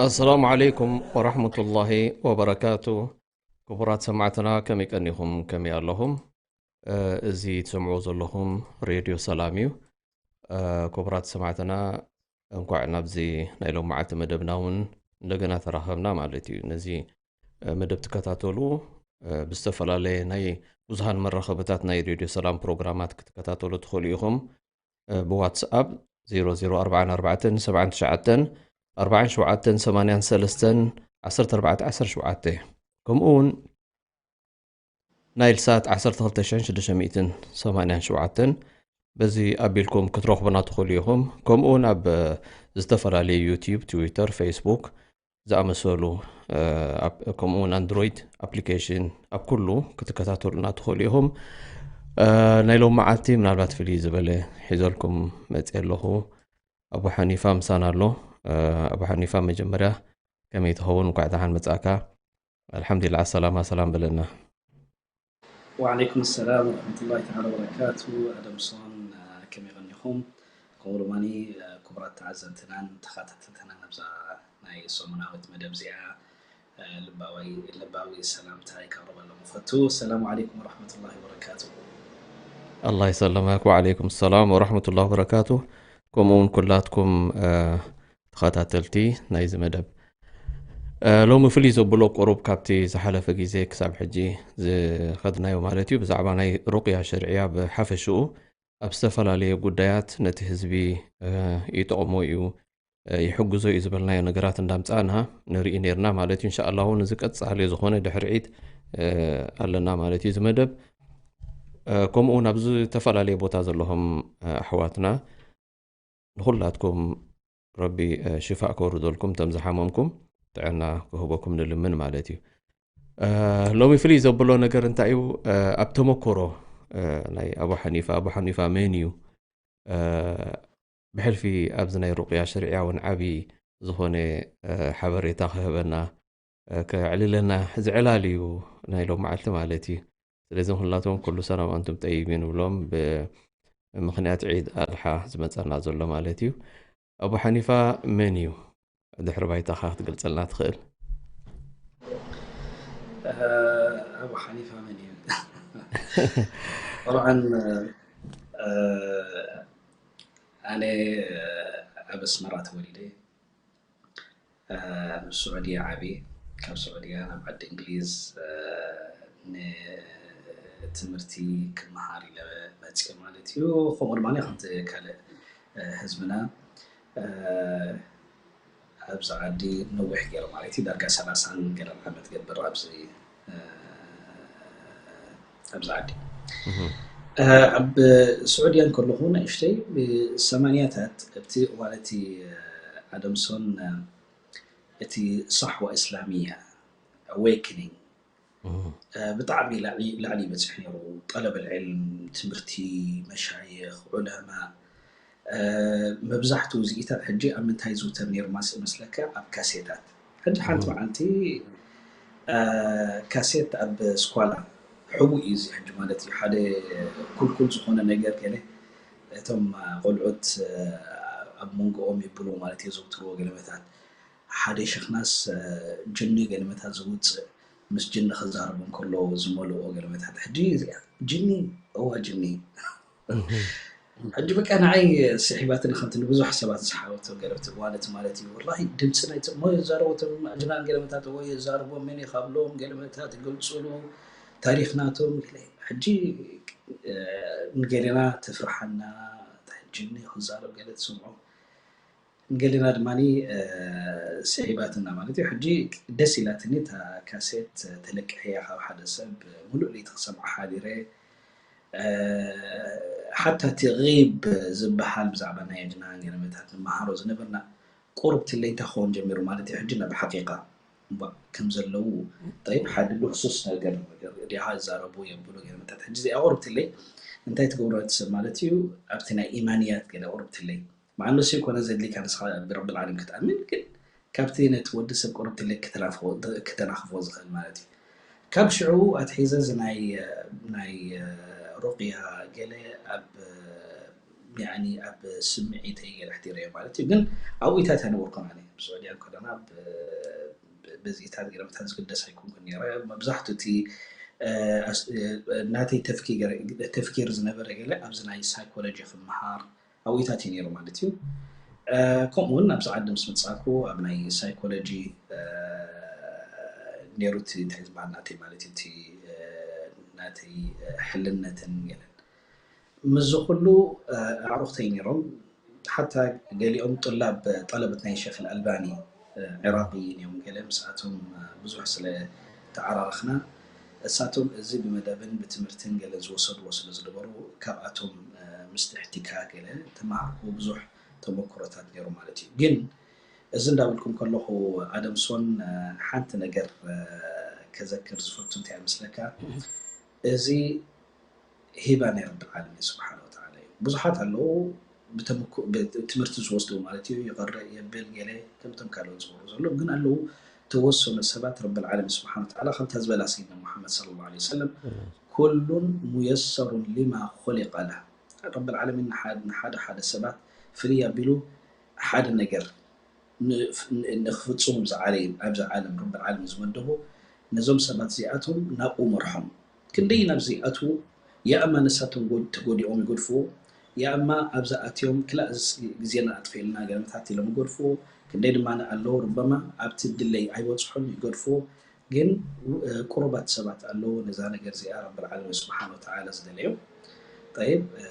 ኣሰላሙ ዓለይኩም ወራህመቱላሂ ወበረካቱ። ክቡራት ሰማዕትና፣ ከመይ ቀኒኹም? ከመይ ኣለኹም? እ፣ እዚ ትሰምዕዎ ዘለኹም ሬድዮ ሰላም እዩ። እ፣ ክቡራት ሰማዕትና፣ እንኳዕ ናብዚ ናይ ሎማዓልቲ መደብና እውን እንደገና ተራኸብና ማለት እዩ። ነዚ፣ እ፣ መደብ ትከታተሉ፣ እ፣ ብዝተፈላለየ ናይ ብዙሃን መራኸብታት ናይ ሬድዮ ሰላም ፕሮግራማት ክትከታተሉ ትኽእሉ ኢኹም። እ፣ ብዋትስኣፕ ዜሮ ዜሮ ኣርባዓን ኣርባዕተን ሰብዓን ትሽዓተን ኣርባዓን ሸውዓተን ሰማንያን ሰለስተን ዓሰርተ ኣርባዕተ ዓሰርተ ሸውዓተ፣ ከምኡ እውን ናይል ሳት ዓሰርተ ክልተ ሽሕን ሽዱሽተ ሚእትን ሰማንያን ሸውዓተን፣ በዚ ኣቢልኩም ክትረኽቡና ትኽእሉ ኢኹም። ከምኡ እውን ኣብ፣ እ፣ ዝተፈላለዩ ዩቲዩብ፣ ትዊተር፣ ፌስቡክ ዝኣመሰሉ፣ እ፣ ኣብ፣ ከምኡ እውን ኣንድሮይድ ኣፕሊኬሽን ኣብ ኩሉ ክትከታተሉና ትኽእሉ ኢኹም። እ፣ ናይ ሎም መዓልቲ ምናልባት ፍልይ ዝበለ ሒዘልኩም መፅየ ኣለኹ። ኣቡ ሓኒፋ ምሳና ኣሎ። እ፣ ኣቡ ሓኒፋ፣ መጀመርያ ከመይ ትኸውን? እንኳዕ ደሓን መጻእካ። ኣልሓምዱሊላህ፣ ሰላማ ሰላም በለና። ወዓለይኩም ሰላም ወረሕመቱላሂ ተዓላ ወበረካቱ። ኣደምሶን፣ እ፣ ከመይ ቀኒኹም? ከምኡ ድማ፣ እ፣ ክቡራት ተዓዘብትናን ተኸታተልትናን ኣብዛ ናይ ሰሙናዊት መደብ እዚኣ፣ እ፣ ልባዊ፣ ልባዊ ሰላምታይ ከቕርበሎም እፈቱ። ሰላሙ ዓለይኩም ወረሕመቱላሂ ወበረካቱ። ኣላህ ይሰለመክ። ወዓለይኩም ሰላም ወረሕመቱላሂ ወበረካቱ። ከምኡ እውን ኩላትኩም፣ እ፣ ተኸታተልቲ ናይዚ መደብ፣ እ፣ ሎሚ ፍልይ ዘብሎ ቁሩብ ካብቲ ዝሓለፈ ግዜ ክሳብ ሕጂ ዝኸድናዮ ማለት እዩ፣ ብዛዕባ ናይ ሩቅያ ሸርዕያ ብሓፈሽኡ ኣብ ዝተፈላለየ ጉዳያት ነቲ ህዝቢ፣ እ፣ ይጠቕሞ እዩ፣ እ፣ ይሕግዞ እዩ ዝበልናዮ ነገራት እንዳምጻእና ንርኢ ነርና ማለት እዩ። እንሻኣላ እውን እዚ ቀጻሊ ዝኾነ ድሕሪ ዒድ፣ እ፣ ኣለና ማለት እዩ እዚ መደብ። እ፣ ከምኡ እውን ኣብ ዝተፈላለየ ቦታ ዘለኹም፣ እ፣ ኣሕዋትና ንኹላትኩም ረቢ፣ እ፣ ሽፋእ ከውርደልኩም፣ እቶም ዝሓመምኩም ጥዕና ክህበኩም ንልምን ማለት እዩ። እ፣ ሎሚ ፍልይ ዘብሎ ነገር እንታይ እዩ? እ፣ ኣብ ተመክሮ፣ እ፣ ናይ ኣቡ ሓኒፋ፣ ኣቡ ሓኒፋ መን እዩ? እ፣ ብሕልፊ ኣብዚ ናይ ሩቅያ ሸርዕያ እውን ዓቢ ዝኾነ፣ እ፣ ሓበሬታ ክህበና፣ እ፣ ከዕልለና ዝዕላል እዩ ናይ ሎም መዓልቲ ማለት እዩ። ስለዚ ንኹላቶም ኩሉ ሰና ወኣንቱም ጠይቢን ንብሎም፣ ብምኽንያት ዒድ ኣድሓ ዝመጸና ዘሎ ማለት እዩ። ኣቡ ሓኒፋ መን እዩ? ድሕሪ ባይታኻ ክትገልጸልና ትኽእል? እ፣ ኣቡ ሓኒፋ መን እዩ? ጠብዓን፣ እ፣ ኣነ፣ እ፣ ኣብ ኣስመራ ተወሊደ። እ፣ ኣብ ስዑድያ ዓብየ። ካብ ስዑድያ ናብ ዓዲ እንግሊዝ፣ እ፣ ንትምህርቲ ክመሃር ኢለ መፅየ ማለት እዩ። ከምኡ ድማ ከምቲ ካልእ፣ እ፣ ህዝብና፣ እ፣ ኣብዚ ዓዲ ነዊሕ ገይሩ ማለት እዩ። ዳርጋ ሰላሳን ገለን ዓመት ገብር ኣብዚ፣ እ፣ ኣብዚ ዓዲ። እህ። እ፣ ኣብ ስዑድያ እንከለኹ ንእሽተይ ብሰማንያታት ኣብቲ እዋን እቲ፣ እ፣ ኣደምሶን፣ እ፣ እቲ ሳሕዋ እስላሚያ ኣዌክኒንግ፣ እህ። እ፣ ብጣዕሚ ላዕሊ፣ ላዕሊ ይበፅሕ ነይሩ። ጠለብ ልዕልም፣ ትምህርቲ፣ መሻይኽ፣ ዑለማ፣ እ፣ መብዛሕትኡ ዝኢታት ሕጂ ኣብ ምንታይ ዝውተር ነይሩ ማስ-፣ መስለካ? ኣብ ካሴታት። ሕጂ ሓንቲ እህ። መዓልቲ፣ እ፣ ካሴት ኣብ ስኳላ፣ ሕቡእ እዩ እዚ ሕጂ ማለት እዩ። ሓደ ኩልኩል ዝኾነ ነገር ገለ እቶም ቆልዑት፣ እ፣ ኣብ መንጎኦም የብሉ ማለት የዘውትርዎ ገለመታት። ሓደ ሸኽናስ፣ እ፣ ጅኒ ገለመታት ዝውፅእ፣ ምስ ጅኒ ክዛረብ እንከሎ ዝመልኦ ገለመታት። ሕጂ እዚኣ ጅኒ፣ እዋ ጅኒ። እህ። ሕጂ በቃ ንዓይ ስሒባትኒ፣ ከምቲ ንብዙሕ ሰባት ዝሓወቶ ገለ ኣብቲ እዋን እቲ ማለት እዩ። ወላሂ ድምፂ ናይቲ እሞ የዛረቡ እቶም ኣጅናን ገለመታት፣ እዎ የዛረቡ፣ መን እዩ ካብሎም ገለመታት ይገልፅሉ፣ ታሪኽ ናቶም ገለ። ሕጂ፣ እ፣ ንገሌና ተፍርሓና፣ እንታይ ጅኒ ክዛረብ ገለ ትሰምዖ። ንገሌና ድማ፣ እ፣ ስሒባትና ማለት እዩ። ሕጂ ደስ ኢላትኒ እታ ካሴት ተለቂሐያ ካብ ሓደ ሰብ፣ ሙሉእ ለይቲ ክሰምዓ ሓዲረ። እ፣ ሓታ እቲ ጊብ ዝበሃል ብዛዕባ ናይ ኣጅናን ገለመታት ንመሃሮ ዝነበርና ቁሩብ ትለይታ ክኸውን ጀሚሩ ማለት እዩ። ሕጂ ናብ ሓቂቃ እምባ ከም ዘለዉ፣ ጠይብ፣ ሓደ ልክሱስ ነገር፣ ነገር ዲኻ ዝዛረቡ የብሉ ገለ መታት። ሕጂ እዚኣ ቁርብትለይ እንታይ ትገብሮ እቲ ሰብ ማለት እዩ? ኣብቲ ናይ ኢማንያት ገለ ቁርብትለይ፣ መዓነሱ ይኮነ ዘድሊካ ንስኻ ብረብል ዓለም ክትኣምን፣ ግን ካብቲ ነቲ ወዲ ሰብ ቁርብትለይ ክተናፍቆ-፣ ክተናኽፎ ዝኽእል ማለት እዩ። ካብ ሽዑ ኣትሒዘ እዚ ናይ፣ ናይ ሩቅያ ገለ ኣብ፣ ያኒ ኣብ ስምዒተይ ገለ ኣሕዲረዮ ማለት እዩ። ግን ኣብኡታት ኣይነበርኩን ኣነ። ኣብ ስዑድያ ከለና ብ-፣ ብ-፣ በዚታት ገለ መታት ዝግደስ ኣይኮንኩን ነይረ። መብዛሕትኡ እቲ፣ እ፣ ኣስ-፣ እ፣ ናተይ ተፍኪር፣ ተፍኪር ዝነበረ ገለ ኣብዚ ናይ ሳይኮሎጂ ክመሃር ኣብኡታት እዩ ነይሩ ማለት እዩ። እ፣ ከምኡ እውን ኣብዚ ዓዲ ምስ መጻእኩ ኣብ ናይ ሳይኮሎጂ፣ እ፣ ነይሩ እቲ እንታይ ዝበሃል ናተይ ማለት እዩ፣ እቲ፣ እ፣ ናተይ፣ እ፣ ሕልነትን ገለን። ምስዚ ኩሉ፣ እ፣ ኣዕሩኽተይ ነይሮም። ሓታ ገሊኦም ጡላብ ጠለበት ናይ ሸኽ ኣልባኒ፣ እ፣ ዒራቅይን እዮም። ገለ ምስኣቶም፣ እ፣ ብዙሕ ስለ ተዓራረኽና፣ እሳቶም እዚ ብመደብን ብትምህርትን ገለ ዝወሰድዎ ስለ ዝነበሩ፣ ካብኣቶም፣ እ፣ ምስቲ እሕቲካክ ገለ ተማሃርኩ፣ ብዙሕ ተመኩሮታት ነይሩ ማለት እዩ። ግን እዚ እንዳበልኩም ከለኹ ኣደምሶን፣ እ፣ ሓንቲ ነገር፣ እ፣ ከዘክር ዝፈቱ እንታይ እመስለካ? እዚ ሂባ ናይ ረብል ዓለሚን ስብሓን ወተዓላ እዩ። ብዙሓት ኣለዉ ብተምኩ-፣ ብ-፣ ትምህርቲ ዝወስዱ ማለት እዩ፣ ይቐርእ የብል ገለ ከምቶም ካልኦት ዝበሩ ዘለዉ ግን ኣለዉ ተወሰኑ ሰባት ረብል ዓለሚን ስብሓን ወተዓላ ከምታ ዝበላ ሰይድና ሙሓመድ ሰለላሁ ዐለይሂ ወሰለም ኩሉን ሙየሰሩን ሊማ ኹሊቀ ለህ። ረብል ዓለሚን ንሓ-፣ ንሓደ ሓደ ሰባት ፍልይ ኣቢሉ ሓደ ነገር ን-፣ ን-፣ ንክፍጽሙ ኣብዚ ዓለም፣ ኣብዚ ዓለም ረብል ዓለሚን ዝመደቦ ነዞም ሰባት እዚኣቶም ናብኡ መርሖም። ክንደይ ናብዚ ይኣትዉ፣ ያእማ ንሳቶም ጎድ-፣ ተጎዲኦም ይገድፍዎ፣ ያእማ ኣብዛ ኣትዮም ክላእ እዚስ ግዜና ኣጥፍእልና ገለመታት ኢሎም ይገድፍዎ፣ ክንደይ ድማ ኣለዉ ርበማ ኣብቲ ድለይ ኣይበጽሑን ይገድፍዎ፣ ግን፣ እ፣ ቁሩባት ሰባት ኣለዉ ነዛ ነገር እዚኣ ረብል ዓለሚን ስብሓን ወተዓላ ዝደለዮ። ጠይብ፣ እ፣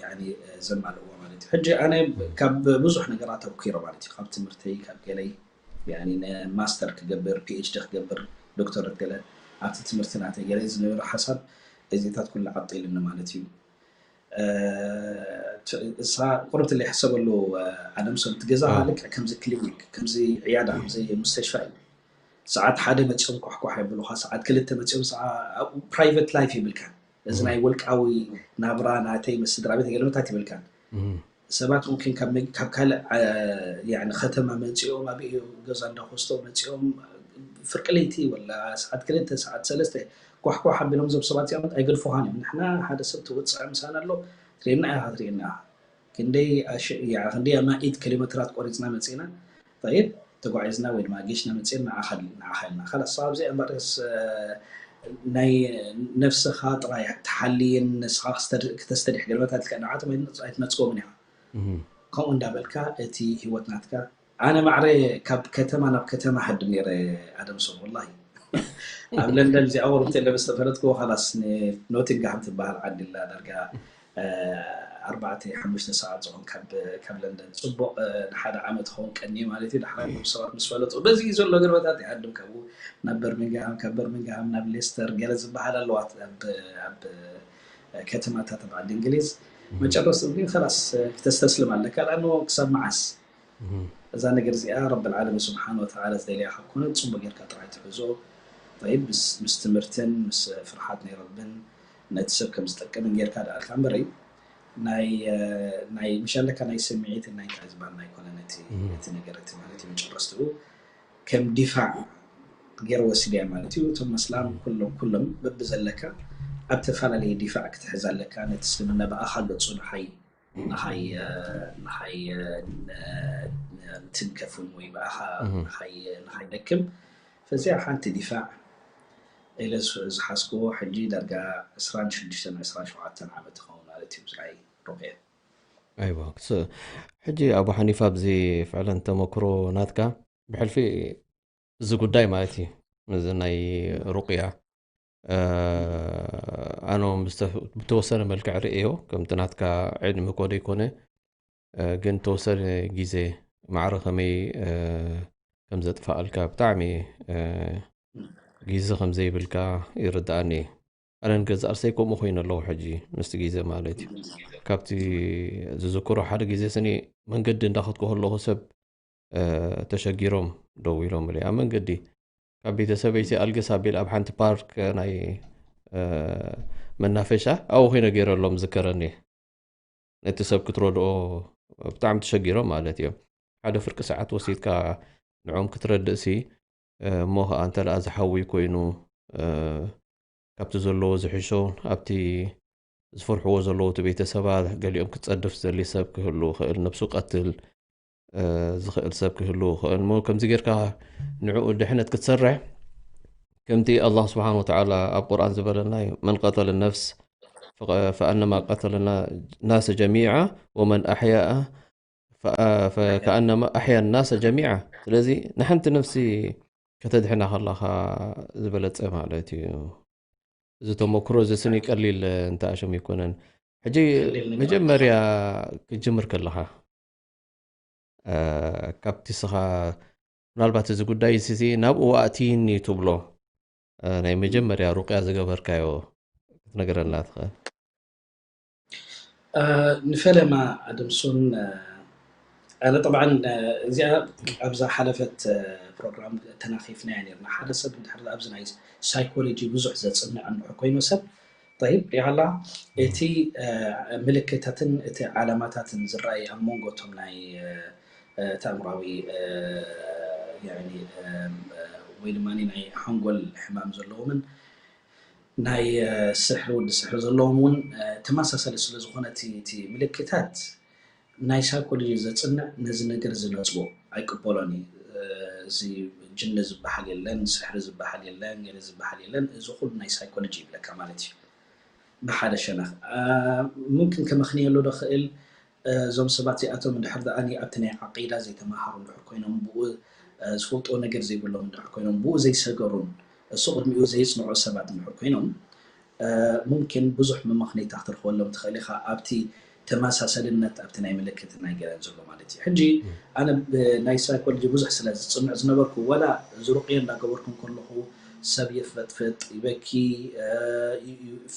ያኒ፣ እ፣ ዘማልእዎ ማለት እዩ። ሕጂ ኣነ ካብ ብዙሕ ነገራት ኣብኪሮ ማለት እዩ። ካብ ትምህርተይ፣ ካብ ገለይ፣ ያኒ፣ ነ-፣ ማስተር ክገብር፣ ፒ ኤች ዲ ክገብር፣ ዶክተረት ገለ ኣብቲ ትምህርቲ ናተይ ገለ ዝነበረ ሓሳብ እዚታት ኩሉ ዓጢሉኒ ማለት እዩ። እ፣ ት-፣ እሳ ቁርብትለይ ሕሰበሉ፣ እ፣ ኣደምሶን እቲ ገዛኻ ኣዎ። ልክዕ ከምዚ ክሊኒክ፣ ከምዚ ዕያዳ፣ ከምዚ ሙስተሽፋ እዩ። ሰዓት ሓደ መጺኦም ኳሕኳሕ የብሉኻ፣ ሰዓት ክልተ መጺኦም ሰዓ-፣ ኣብኡ ፕራይቨት ላይፍ የብልካን። እዚ እም። ናይ ውልቃዊ ናብራ ናተይ ምስ ስድራ ቤት ገለመታት የብልካን። እም። ሰባት ሙምኪን ካብ መ-፣ ካብ ካልእ፣ ዓ-፣ ያኒ ከተማ መጺኦም ኣብ ገዛ እንዳኮስቶ መጺኦም ፍርቂ ለይቲ ወላ ሰዓት ክልተ ሰዓት ሰለስተ ኳሕኳሕ ኣቢሎም እዞም ሰባት እዚኦም ኣይገድፉኻን እዮም። ንሕና ሓደ ሰብ ተወጽዐ ምሳና ኣሎ፣ ትርእየና ኢኻ፣ ትርእየና ኢኻ። ክንደይ ኣሽ-፣ ያ፣ ክንደይ ኣማኢት ኪሎ ሜትራት ቆሪጽና መጺና። ጠይብ፣ ተጓዒዝና ወይ ድማ ጌሽና መጺና ንዓኻ፣ ንዓኻ ኢልና። ካላስ፣ ኣብዚኣ እምበርስ፣ እ፣ ናይ ነፍስኻ ጥራይ ትሓልይን ንስኻ ክስተድ-፣ ክተስተድሕ ገለመታት ኢልካ ንዓቶም ኣይትመጽ-፣ ኣይትመጽእዎምን ኢኻ። እህ። ከምኡ እንዳበልካ እቲ ህይወት ናትካ፣ ኣነ ማዕረ ካብ ከተማ ናብ ከተማ ሃድም ነይረ ኣደምሶም፣ ወላሂ። ኣብ ለንደን እዚኣ ወርብት የለ ምስ ተፈለጥኩ፣ ካላስ፣ ን-፣ ኖቲንግሃም ትበሃል ዓዲ ኣላ፣ ዳርጋ፣ እ፣ ኣርባዕተ፣ ሓሙሽተ ሰዓት ዝኾን ካብ፣ ካብ ለንደን። ጽቡቕ፣ እ፣ ንሓደ ዓመት ክኸውን ቀንየ ማለት እዩ። ድሓር እህ። ብዙሕ ሰባት ምስ ፈለጡ፣ በዚ ዘሎ ገርበታት ይሃድም፣ ካብኡ ናብ በርሚንግሃም፣ ካብ በርሚንግሃም ናብ ሌስተር፣ ገለ ዝበሃል ኣለዋ ኣብ፣ ኣብ ከተማታት ኣብ ዓዲ እንግሊዝ። እህ። መጨረስኡ ግን፣ ካላስ፣ ክተስተስልም ኣለካ። ለኣኑ ክሳብ መዓስ? እህ። እዛ ነገር እዚኣ ረብል ዓለሚን ስብሓን ወተዓላ ዝደልያ ካብ ኮነ፣ ጽቡቕ ጌርካ ጥራይ ትሕዞ። ጠይብ፣ ምስ፣ ምስ ትምህርትን ምስ ፍርሓት ናይ ረብን ነቲ ሰብ ከም ዝጠቅምን ጌርካ ደኣልካ እምበረይ፣ ናይ፣ እ፣ ናይ፣ ምሽ ኣለካ ናይ ስምዒትን ናይ እንታይ ዝበሃል ናይ ኮነ ነቲ፣ እህ። ነቲ ነገር እቲ ማለት እዩ መጨረስትኡ ከም ዲፋዕ ገይሩ ወሲድያ ማለት እዩ። እቶም መስላም ኩሎም፣ ኩሎም በብዘለካ ኣብ ተፈላለየ ዲፋዕ ክትሕዝ ኣለካ። ነቲ እስልምና ብኣኻ ገጹ ንኻይ-፣ ንኻይ-፣ ንኻይ-፣ ን-፣ ን-፣ ትንከፍን ወይ ብኣኻ እህ። ንኻይ-፣ ንኻይደክም። ፈዚኣ ሓንቲ ዲፋዕ ኢለ ዝ-፣ ዝሓዝክዎ ሕጂ ዳርጋ ዕስራን ሽዱሽተን ዕስራን ሸውዓተን ዓመት ይኸውን ማለት እዩ፣ ብዝራይ ሩቅያ። ኣይዋ፣ ክስ-፣ ሕጂ ኣቡ ሓኒፋ፣ ኣብዚ ፍዕለን ተመክሮ ናትካ ብሕልፊ እዚ ጉዳይ ማለት እዩ፣ እዚ ናይ ሩቅያ፣ እ፣ ኣነ እውን ብዝተ-፣ ብተወሰነ መልክዕ ርእዮ፣ ከምቲ ናትካ ዕድመ እኮ ዘይኮነ፣ እ፣ ግን ተወሰነ ግዜ ማዕረ ከመይ፣ እ፣ ከም ዘጥፋኣልካ ብጣዕሚ፣ እ፣ ግዜ ከም ዘይብልካ ይርድኣኒ እዩ። ኣነ ንገዛእ ርእሰይ ከምኡ ኮይኑ ኣለኹ ሕጂ፣ ምስቲ ግዜ ማለት እዩ። ካብቲ ዝዝክሮ ሓደ ግዜ ስኒ መንገዲ እንዳኸድኩ ከለኹ ሰብ ተሸጊሮም ደው ኢሎምለይ ኣብ መንገዲ። ካብ ቤተሰበይሲ ኣልግስ ኣቢል ኣብ ሓንቲ ፓርክ ናይ መናፈሻ ኣብኡ ኮይነ ገይረሎም ዝከረኒ። ነቲ ሰብ ክትረድኦ ብጣዕሚ ተሸጊሮም ማለት እዮም። ሓደ ፍርቂ ሰዓት ወሲድካ ንዕኦም ክትረድእ ሲ እሞ ከዓ እንተ ደኣ ዝሓዊ ኮይኑ ካብቲ ዘለዎ ዝሕሾ ኣብቲ ዝፈርሕዎ ዘለዉ እቲ ቤተሰባ ገሊኦም ክትጸድፍ ዝደሊ ሰብ ክህሉ ይኽእል፣ ነብሱ ቀትል ዝኽእል ሰብ ክህሉ ይኽእል እሞ ከምዚ ጌርካ ንዕኡ ድሕነት ክትሰርሕ ከምቲ ኣላህ ስብሓን ወተዓላ ኣብ ቁርኣን ዝበለና እዩ፣ መን ቀተለ ነፍስ ፈኣነማ ቀተለ ናሰ ጀሚዓ ወመን ኣሕያኣ ከኣነማ ኣሕያ ናሰ ጀሚዓ። ስለዚ ንሓንቲ ነፍሲ ከተድሕና ከላኻ ዝበለፀ ማለት እዩ። እዚ ተመክሮ እዚ ስኒ ቀሊል እንተኣሸም ኣይኮነን። ሕጂ መጀመርያ ክትጅምር ከለኻ ካብቲ ስኻ ምናልባት እዚ ጉዳይ እዚ ናብኡ ኣእትይኒ ትብሎ ናይ መጀመርያ ሩቅያ ዝገበርካዮ ክትነግረና ትኽእል? ንፈለማ ኣድምሱን ኣነ ጠብዓን እዚኣ ኣብዛ ሓለፈት ፕሮግራም ተናኺፍናያ ነርና። ሓደ ሰብ እንድሕር ኣብዚ ናይ ሳይኮሎጂ ብዙሕ ዘፅንዕ እንድሕር ኮይኑ ሰብ ጠይብ ሪሃላ እቲ ምልክታትን እቲ ዓላማታትን ዝረኣይ ኣብ መንጎ እቶም ናይ እቲ ኣእምራዊ ወይ ድማ ናይ ሓንጎል ሕማም ዘለዎምን ናይ ስሕሪ ወዲ ስሕሪ ዘለዎም እውን ተመሳሳሊ ስለ ዝኾነ እቲ ምልክታት ናይ ሳይኮሎጂ ዘፅንዕ ነዚ ነገር ዝነፅቦ ኣይቅበሎን እዩ። እዚ ጅኒ ዝበሃል የለን፣ ስሕሪ ዝበሃል የለን፣ ገለ ዝበሃል የለን። እዚ ኩሉ ናይ ሳይኮሎጂ ይብለካ ማለት እዩ። ብሓደ ሸነኽ ሙምኪን ከመኽንየሉ ዶ ክእል እዞም ሰባት እዚኣቶም እንድሕር ደኣ ኣብቲ ናይ ዓቂዳ ዘይተማሃሩ እንድሕር ኮይኖም ብኡ ዝፈልጥዎ ነገር ዘይብሎም እንድሕር ኮይኖም ብኡ ዘይሰገሩን እሱ ቅድሚኡ ዘይፅንዑ ሰባት እንድሕር ኮይኖም ሙምኪን ብዙሕ መመኽነይታ ክትረኽበሎም ትኽእል ኢኻ ኣብቲ ተመሳሰልነት ኣብቲ ናይ ምልክት ናይ ገለን ዘሎ ማለት እዩ። ሕጂ ኣነ ናይ ሳይኮሎጂ ብዙሕ ስለ ዝፅንዕ ዝነበርኩ ወላ እዚ ሩቅየ እንዳገበርኩ ከለኹ ሰብ ይፈጥፍጥ፣ ይበኪ፣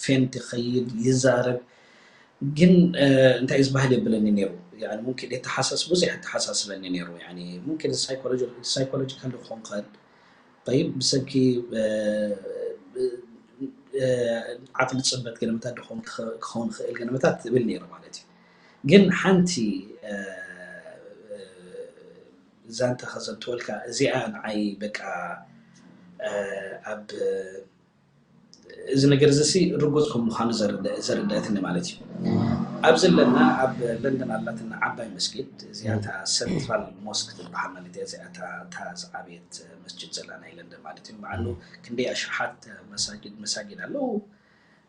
ፌንት ይኸይድ፣ ይዛረብ ግን እንታይ ዝበሃል የብለኒ ነይሩ። ሙምኪን የተሓሳስ ብዙሕ የተሓሳስበኒ ነይሩ። ሙምኪን ሳይኮሎጂካል ክኾን ክእል ጠይብ ብሰንኪ ዓቅሊ ፅበት ገለመታት ክኸውን ክእል ገለመታት ትብል ነይሩ ማለት እዩ። ግን ሓንቲ ዛንታ ከዘንትወልካ እዚኣ ንዓይ በቃ ኣብ እዚ ነገር እዚ ርጉፅ ከም ምዃኑ ዘርድአትኒ ማለት እዩ። ኣብዚ ኣለና ኣብ ለንደን ኣላትና ዓባይ መስጊድ እዚኣታ ሰንትራል ሞስክ ትበሃል ማለት እያ። እዚኣታ እታ ዝዓበየት መስጅድ ዘላ ናይ ለንደን ማለት እዩ። በዓሉ ክንደይ ኣሽሓት መሳጊድ መሳጊድ ኣለዉ።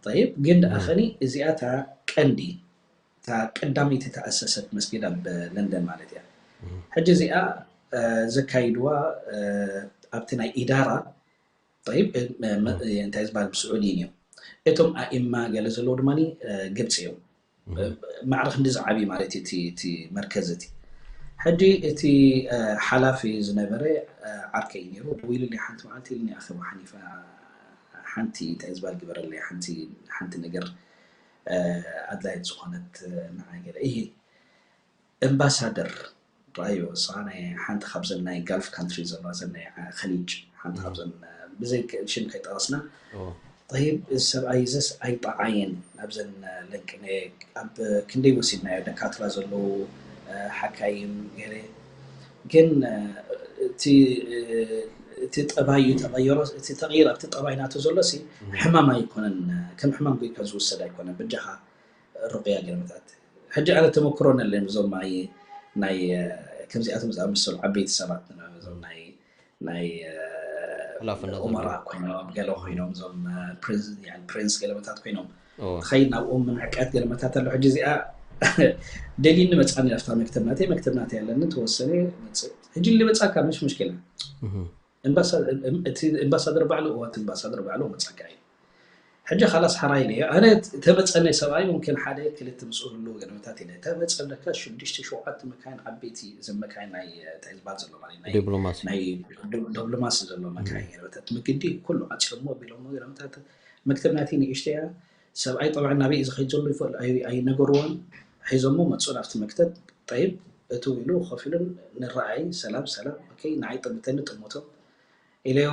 ጠይብ ግን ደኣ ኸኒ እዚኣታ ቀንዲ እታ ቀዳመይቲ ተኣሰሰት መስጊድ ኣብ ለንደን ማለት እያ። ሕጂ እዚኣ ዘካይድዋ ኣብቲ ናይ ኢዳራ እንታይ ዝበሃል ብስዑዲን እዮም። እቶም ኣኢማ ገለ ዘለዉ ድማ ግብፂ እዮም። ማዕረ ክንዲ ዝዓብዩ ማለት እዩ እቲ መርከዝ እቲ። ሕጂ እቲ ሓላፊ ዝነበረ ዓርከይ ነይሩ። ደዊሉለይ ሓንቲ መዓልቲ ኢሉኒ ኣኸባ ሓኒፋ ሓንቲ እንታይ ዝበሃል ግበረለይ ሓንቲ ነገር ኣድላይት ዝኾነት ንዓይ ገለ እሂ እምባሳደር ራዮ እሳ ናይ ሓንቲ ካብዘን ናይ ጋልፍ ካንትሪ ዘለዋ ዘን ናይ ኸሊጅ ሓንቲ ካብዘን ብዘይ ሽም ከይጠቐስና ጠይብ ሰብኣይ ዘስ ኣይጠዓየን ኣብዘን ለንቅነ ኣብ ክንደይ ወሲድናዮ ደካትራ ዘለዉ ሓካይም ገለ ግን እቲ ጠባይ እዩ ተቐየሮ። እቲ ተቕይር ኣብቲ ጠባይ ናቱ ዘሎ ሕማም ኣይኮነን። ከም ሕማም ጎይካ ዝውሰድ ኣይኮነን። በጃኻ ሩቅያ ገለመታት ሕጂ ኣነ ተመክሮ ነለኒ እዞም ናይ ናይ ከምዚኣቶም ዝኣመሰሉ ዓበይቲ ሰባት እዞም ናይ ናይ ኡመራ ኮይኖም ገለ ኮይኖም እዞም ፕሪንስ ገለመታት ኮይኖም ትኸይድ ናብኦም ምንዕቀት ገለመታት ኣሎ። ሕጂ እዚኣ ደሊኒ መፃኒ ኣብታ መክተብ ናተይ መክተብ ናተይ ኣለኒ ተወሰነ መፅእ ሕጂ ልመፃካ መሽ ሙሽኪላ ኣምባሳደር ባዕሉ እዋት ኣምባሳደር ባዕሉ መፃካ እዩ። ሕጂ ካላስ ሓራይ ነ ኣነ ተመፀነ ሰብኣይ ሙምኪን ሓደ ክልተ ምስ እህሉ ገለመታት ኢለ ተመፀለካ ሽዱሽተ ሸውዓተ መካይን ዓበይቲ እዘን መካይን ናይ እንታይ ዝበሃል ዘሎ ማለት ናይ ዲፕሎማሲ ናይ ዲፕሎማሲ ዘሎ መካይን ገለመታት ምግዲ ኩሉ ዓፂዮሞ ቢሎሞ ገለመታት መክተብ ናተይ ንእሽተያ ሰብኣይ ጠብዓ ናበይ እዩ ዝኸይድ ዘሎ ይፈልጥ ኣይነገርዎን ሒዞሞ መፁ ናብቲ መክተብ ጠይብ እቱ ኢሉ ኮፍ ኢሉ ንረኣይ፣ ሰላም ሰላም፣ ኦኬ፣ ንዓይ ጥምተኒ ጥምቶ ኢለዮ።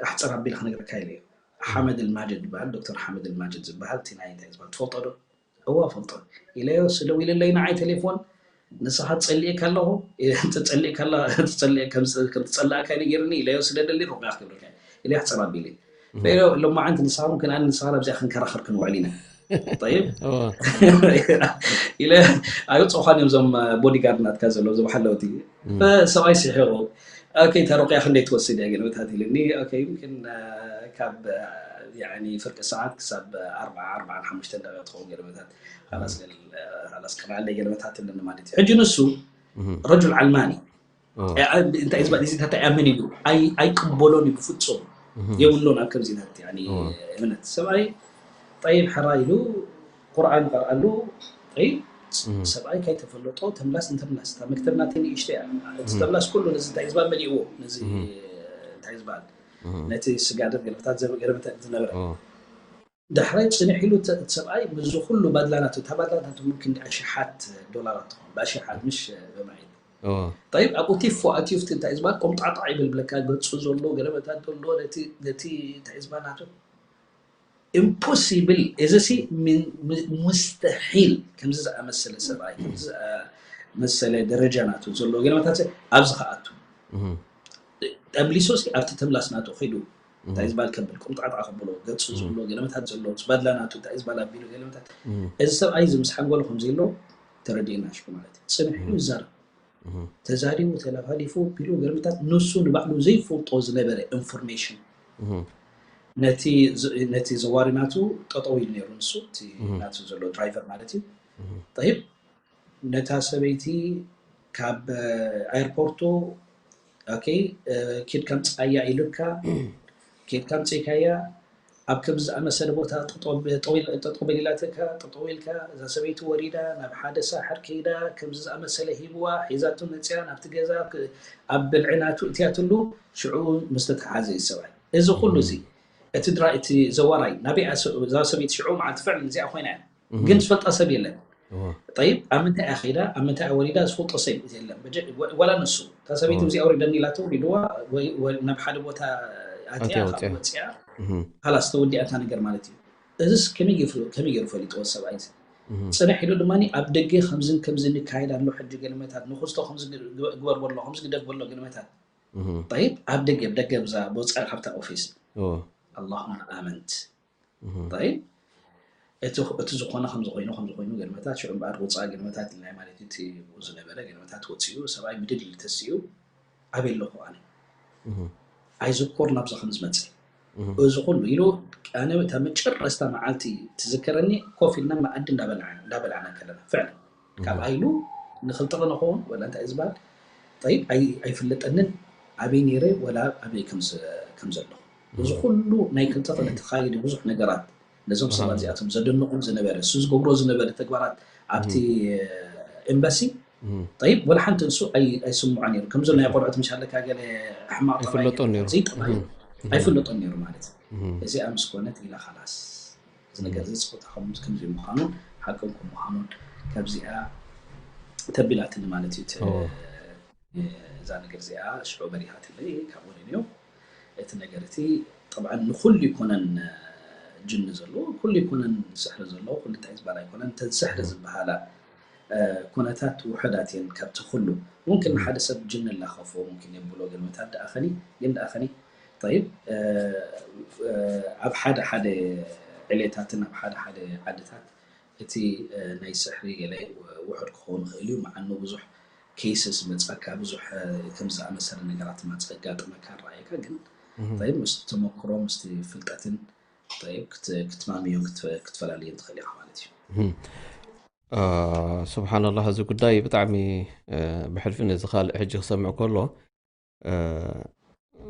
ኣሕፅር ኣቢለ ክነግረካ ኢለዮ። ሓመድ ኣልማጅድ ዝበሃል፣ ዶክተር ሓመድ ኣልማጅድ ዝበሃል፣ እቲ ናይ እንታይ ዝበሃል ትፈልጦ ዶ? እዋ ፈልጦ ኢለዮ። ስደው ኢለለይ ንዓይ ቴሌፎን፣ ንስኻ ትጸልየካ ኣለኹ፣ ትጸልየካ ኣላ፣ ትጸልየ-፣ ከም ከም ትጸላእካ ነጊርኒ ኢለዮ። ስደደሊ ሩቅያ ክገብረካ ኢለ ኣሕፅር ኣቢለ ኢለዮ። ሎማዓንቲ ንስኻ እውን ክንኣን ንስኻ ኣብዚኣ ክንከራኸር ክንውዕል ኢና። ጠይብ እዋ ኢለ ኣይወፅኡኻን እዮም እዞም ቦዲጋርድ ናትካ ዘለዉ እዞም ሓለውቲ። ሰብኣይ ስሒቑ፣ ኦኬ፣ እታ ሩቅያ ክንደይ ትወስድ እያ ገለመታት ኢልኒ። ኦኬ፣ يمكن ካብ ያኒ ፍርቂ ሰዓት ክሳብ ኣርብዓ ኣርብዓን ሓሙሽተን ደቂቕ ትኸውን ገለመታት። ኻላስ ገል- ኻላስ ቅርኣለይ ገለመታት ኣለኒ ማለት እዩ። ሕጂ ንሱ ረጁል ዓልማኒ እንታይ ዝበሃል እዚ እንታይ ኣምን እዩ ኣይ- ኣይቅበሎን እዩ ብፍጹም። የብሉን ኣብ ከምዚታት ያኒ እምነት። ሰብኣይ ጠይብ ሕራ ኢሉ ቁርኣን ይቐርኣሉ። ጠይብ ሰብኣይ ካይተፈለጦ ተምላስ እንተምላስ እታ መክተብ ናተይ ንእሽተይ እያ። እቲ ተምላስ ኩሉ ነዚ እንታይ ዝበሃል መሊእዎ ነዚ እንታይ ዝበሃል ነቲ ስጋደት ገለመታት ዘ- ገለመታት ዝነበረ። ዳሕራይ ጽንሕ ኢሉ እቲ እቲ ሰብኣይ ምስዚ ኩሉ ባድላ ናቱ፣ እታ ባድላ ናቱ ሙምኪን ኣሽሓት ዶላራት ትኸውን፣ ብኣሽሓት ምሽ በማይት። እዎ። ጠይብ ኣብኡ ቲፎ ኣትዩ ፍቲ እንታይ ዝበሃል ቆምጣጣዕ ይብል ብለካ፣ ገጹ ዘሎ ገለመታት ዘሎ ነቲ ነቲ እንታይ ዝበሃል ናቱ ኢምፖሲብል፣ እዚ ሲ ምን- ም- ሙስተሒል። ከምዚ ዝኣመሰለ ሰብኣይ፣ ከምዚ ዝኣመሰለ ደረጃ ናቱ ዘሎ ገለመታት ኣብዚ ከኣቱ ጠብሊሶ ሲ ኣብቲ ተምላስ ናቱ ከይዱ እንታይ ዝበሃል ከብል ቁምጣጣ ከብሎ ገጹ ዝብሎ ገለመታት ዘሎ ምስ ባድላ ናቱ እንታይ ዝበሃል ኣቢሉ ገለመታት። እዚ ሰብኣይ እዚ ምስ ሓንጎሉ ከምዘሎ ተረዲእና ሽኩ ማለት እዩ። ጽንሕ ኢሉ ይዛረብ። ተዛሪቡ ተለፋሊፉ ቢሉ ገለመታት ንሱ ንባዕሉ ዘይፈልጦ ዝነበረ ኢንፎርሜሽን ነቲ ዝ- ነቲ ዘዋሪ ናቱ ጠጠው ኢሉ ነይሩ። ንሱ እቲ ናቱ ዘሎ ድራይቨር ማለት እዩ። ጠይብ ነታ ሰበይቲ ካብ ኣየርፖርቱ ኦኬ ኬድካ ምፅኣያ ኢሉካ ኬድካ ምፅኢካያ ኣብ ከምዚ ዝኣመሰለ ቦታ ጠጠው በል ኢላትካ ጠጠው ኢልካ እዛ ሰበይቲ ወሪዳ ናብ ሓደ ሳሕር ከይዳ ከምዚ ዝኣመሰለ ሂብዋ ሒዛቶ መፅያ ናብቲ ገዛ ኣብ ብልዒ ናቱ እትያትሉ ሽዑ ምስተተሓዘ እዩ ሰብኣይ እዚ ኩሉ እዚ እቲ ድራይ እቲ ዘዋራይ ናበይ እዛ ሰበይቲ ሽዑ መዓልቲ ፍዕል እዚኣ ኮይና እያ ግን ዝፈልጣ ሰብ የለን። ጠይብ ኣብ ምንታይ እያ ከይዳ ኣብ ምንታይ እያ ወሪዳ ዝፈልጦ ሰብ የለን። ዋላ ንሱ እታ ሰበይቲ እዚኣ ወሪደኒ ኢላቶ ወሪድዋ ናብ ሓደ ቦታ ኣትያ ወፅያ ካላስ ተወዲኣ እታ ነገር ማለት እዩ። እዚስ ከመይ ገይሩ ፈሊጥዎ ሰብኣይ እዚ? ፅንሕ ኢሉ ድማ ኣብ ደገ ከምዝን ከምዝን ይካየድ ኣሎ ሕጂ ገለመታት ንክስቶ ከምዚ ግበር በሎ ከምዚ ግደፍ በሎ ገለመታት ጠይብ ኣብ ደገ ደገ ብዛ ብወፃኢ ካብታ ኦፊስ ኣላሁማ ኣመንት ጠይብ እቲ ዝኾነ ከምዝኮይኑ ከምዝኮይኑ ገለመታት ሽዑ እምበኣር ውፃእ ገለመታት ኢልናይ ማለት እዩ። እቲ ብኡ ዝነበረ ገለመታት ወፂኡ ሰብኣይ ብድል ተሲኡ ኣበይ ኣለኹ ኣነ ኣይዝኮር ናብዛ ከምዝመፀ እዚ ኩሉ ኢሉ ኣነ እታ መጨረስታ መዓልቲ ትዝከረኒ ኮፍ ኢልና መኣዲ እንዳበላዕና ከለና ፍዕላ ካብ ኣይሉ ንክልተ ቀን ኸውን ወላ እንታይ ዝበሃል ጠይብ ኣይፍለጠንን ኣበይ ነይረ ወላ ኣበይ ከም ዘለኹ እዚ ኩሉ ናይ ክልተ ቀን ተኻይዱ ብዙሕ ነገራት ነዞም ሰባት እዚኣቶም ዘደንቖም ዝነበረ እሱ ዝገብሮ ዝነበረ ተግባራት ኣብቲ ኤምባሲ ጠይብ ወላ ሓንቲ ንሱ ኣይስምዖ ነይሩ ከምዞ ናይ ቆልዑት ምሽ ኣለካ ገለ ሕማቕ ጠባይ ዘይጠባይ ኣይፍለጦን ነይሩ ማለት እዚኣ ምስ ኮነት ኢላ ካላስ እዚ ነገር እዚ ስፖርት ከምዚ ምዃኑን ሓቅን ከም ምዃኑን ካብዚኣ ተቢላትኒ ማለት እዩ። እዛ ነገር እዚኣ ሽዑ በሪሃትለይ ካብኡ ነንዮ እቲ ነገር እቲ ጠብዓ ንኩሉ ይኮነን ጅኒ ዘለዎ ኩሉ ይኮነን ስሕሪ ዘለዎ ኩሉ እንታይ ዝበሃል ኣይኮነን እተን ስሕሪ ዝበሃላ ኩነታት ውሕዳት እየን ካብቲ ኩሉ ሙምክን ንሓደ ሰብ ጅኒ ላኸፎ ሙምክን የብሎ ገለመታት ደኣኸኒ ግን ደኣኸኒ ጠይብ ኣብ ሓደ ሓደ ዕሌታትን ኣብ ሓደ ሓደ ዓድታት እቲ ናይ ስሕሪ ገለ ውሑድ ክኸውን ይኽእል እዩ። መዓኑ ብዙሕ ኬስስ መጻካ ብዙሕ ከም ዝኣመሰለ ነገራት ማጸጋጥመካ ራእየካ ግን ጠይብ ምስ ተመክሮ ምስ ፍልጠትን ጠይብ ክትማምዮ ክትፈላልየን ትኽእል ኢኻ ማለት እዩ። ስብሓንላህ እዚ ጉዳይ ብጣዕሚ ብሕልፊ ነዚ ካልእ ሕጂ ክሰምዕ ከሎ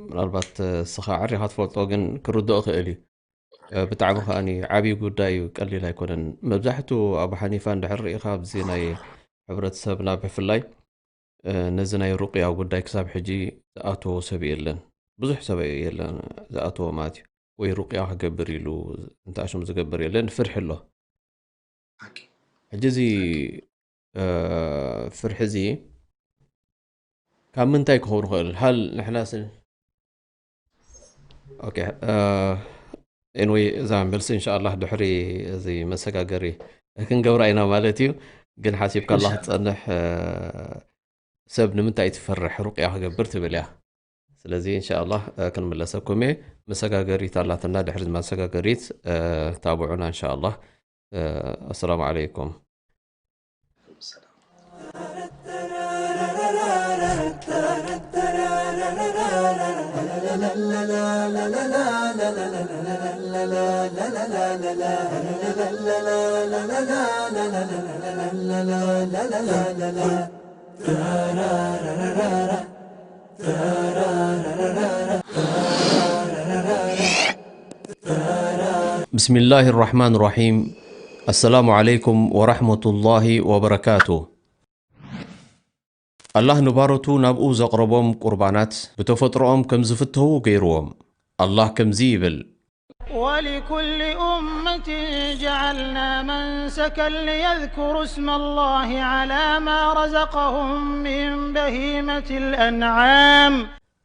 ምናልባት ስኻ ዓሪኻ ትፈልጦ ግን ክርድኦ ክእል እዩ። ብጣዕሚ ከኣ ዓብዪ ጉዳይ እዩ፣ ቀሊል ኣይኮነን። መብዛሕቱ ኣቡ ሓኒፋ እንድሕር ርኢኻ ኣብዚ ናይ ሕብረተሰብና ብፍላይ ነዚ ናይ ሩቅያ ጉዳይ ክሳብ ሕጂ ዝኣተዎ ሰብ የለን። ብዙሕ ሰብ የለን ዝኣተዎ ማለት እዩ። ወይ ሩቅያ ክገብር ኢሉ እንተኣሽም ዝገብር የለን፣ ፍርሒ ኣሎ። ሕጂ እዚ ፍርሒ እዚ ካብ ምንታይ ክኸውን ይኽእል? ሃል ንሕና ስ-፣ ኦኬ፣ እ፣ ኤንወይ፣ እዛ መልሲ እንሻኣላህ ድሕሪ እዚ መሰጋገሪ ክንገብራ ኢና ማለት እዩ። ግን ሓሲብካ ኣላ ክትጸንሕ፣ እ፣ ሰብ ንምንታይ ትፈርሕ ሩቅያ ክገብር ትብል እያ። ስለዚ እንሻኣላህ፣ እ፣ ክንምለሰኩም እየ። መሰጋገሪት ኣላትና፣ ድሕሪ መሰጋገሪት፣ እ፣ ታብዑና እንሻኣላህ። እ፣ ኣሰላሙ ዓለይኩም። ብስሚላሂ ራሕማን ራሒም። ኣሰላሙ ዓለይኩም ወራሕመቱላሂ ወበረካቱ። ኣላህ ንባሮቱ ናብኡ ዘቕረቦም ቁርባናት ብተፈጥሮኦም ከም ዝፍተዉ ገይርዎም። ኣላህ ከምዚ ይብል። ولكل أمة جعلنا منسكا ليذكروا اسم الله على ما رزقهم من بهيمة الأنعام።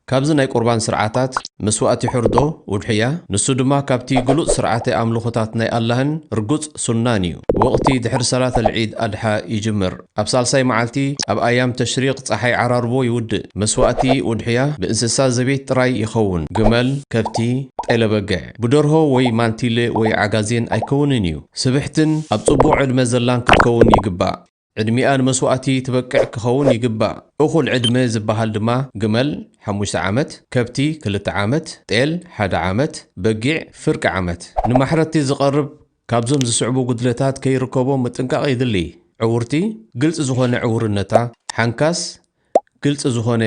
ካብዚ ናይ ቁርባን ስርዓታት መስዋእቲ ሕርዶ፣ ውድሕያ፣ ንሱ ድማ ካብቲ ግሉጽ ስርዓተ ኣምልኾታት ናይ ኣላህን ርጉጽ ሱናን እዩ። ወቕቲ ድሕሪ ሰላት ኣልዒድ ኣድሓ ይጅምር። ኣብ ሳልሳይ መዓልቲ ኣብ ኣያም ተሽሪቕ ጸሓይ ዓራርቦ ይውድእ። መስዋእቲ ውድሕያ ብእንስሳ ዘቤት ጥራይ ይኸውን። ግመል፣ ከብቲ፣ ጤለ በግዕ። ብደርሆ ወይ ማንቲለ ወይ ዓጋዜን ኣይከውንን እዩ። ስብሕትን ኣብ ጽቡቕ ዕድመ ዘላን ክትከውን ይግባእ። ዕድሚኣ ንመስዋእቲ ትበቅዕ ክኸውን ይግባእ። እኹል ዕድመ ዝበሃል ድማ ግመል ሓሙሽተ ዓመት፣ ከብቲ ክልተ ዓመት፣ ጤል ሓደ ዓመት፣ በጊዕ ፍርቂ ዓመት። ንማሕረድቲ ዝቐርብ ካብዞም ዝስዕቡ ጉድለታት ከይርከቦ ምጥንቃቕ የድሊ። ዕውርቲ፣ ግልጺ ዝኾነ ዕውርነታ፣ ሓንካስ፣ ግልጺ ዝኾነ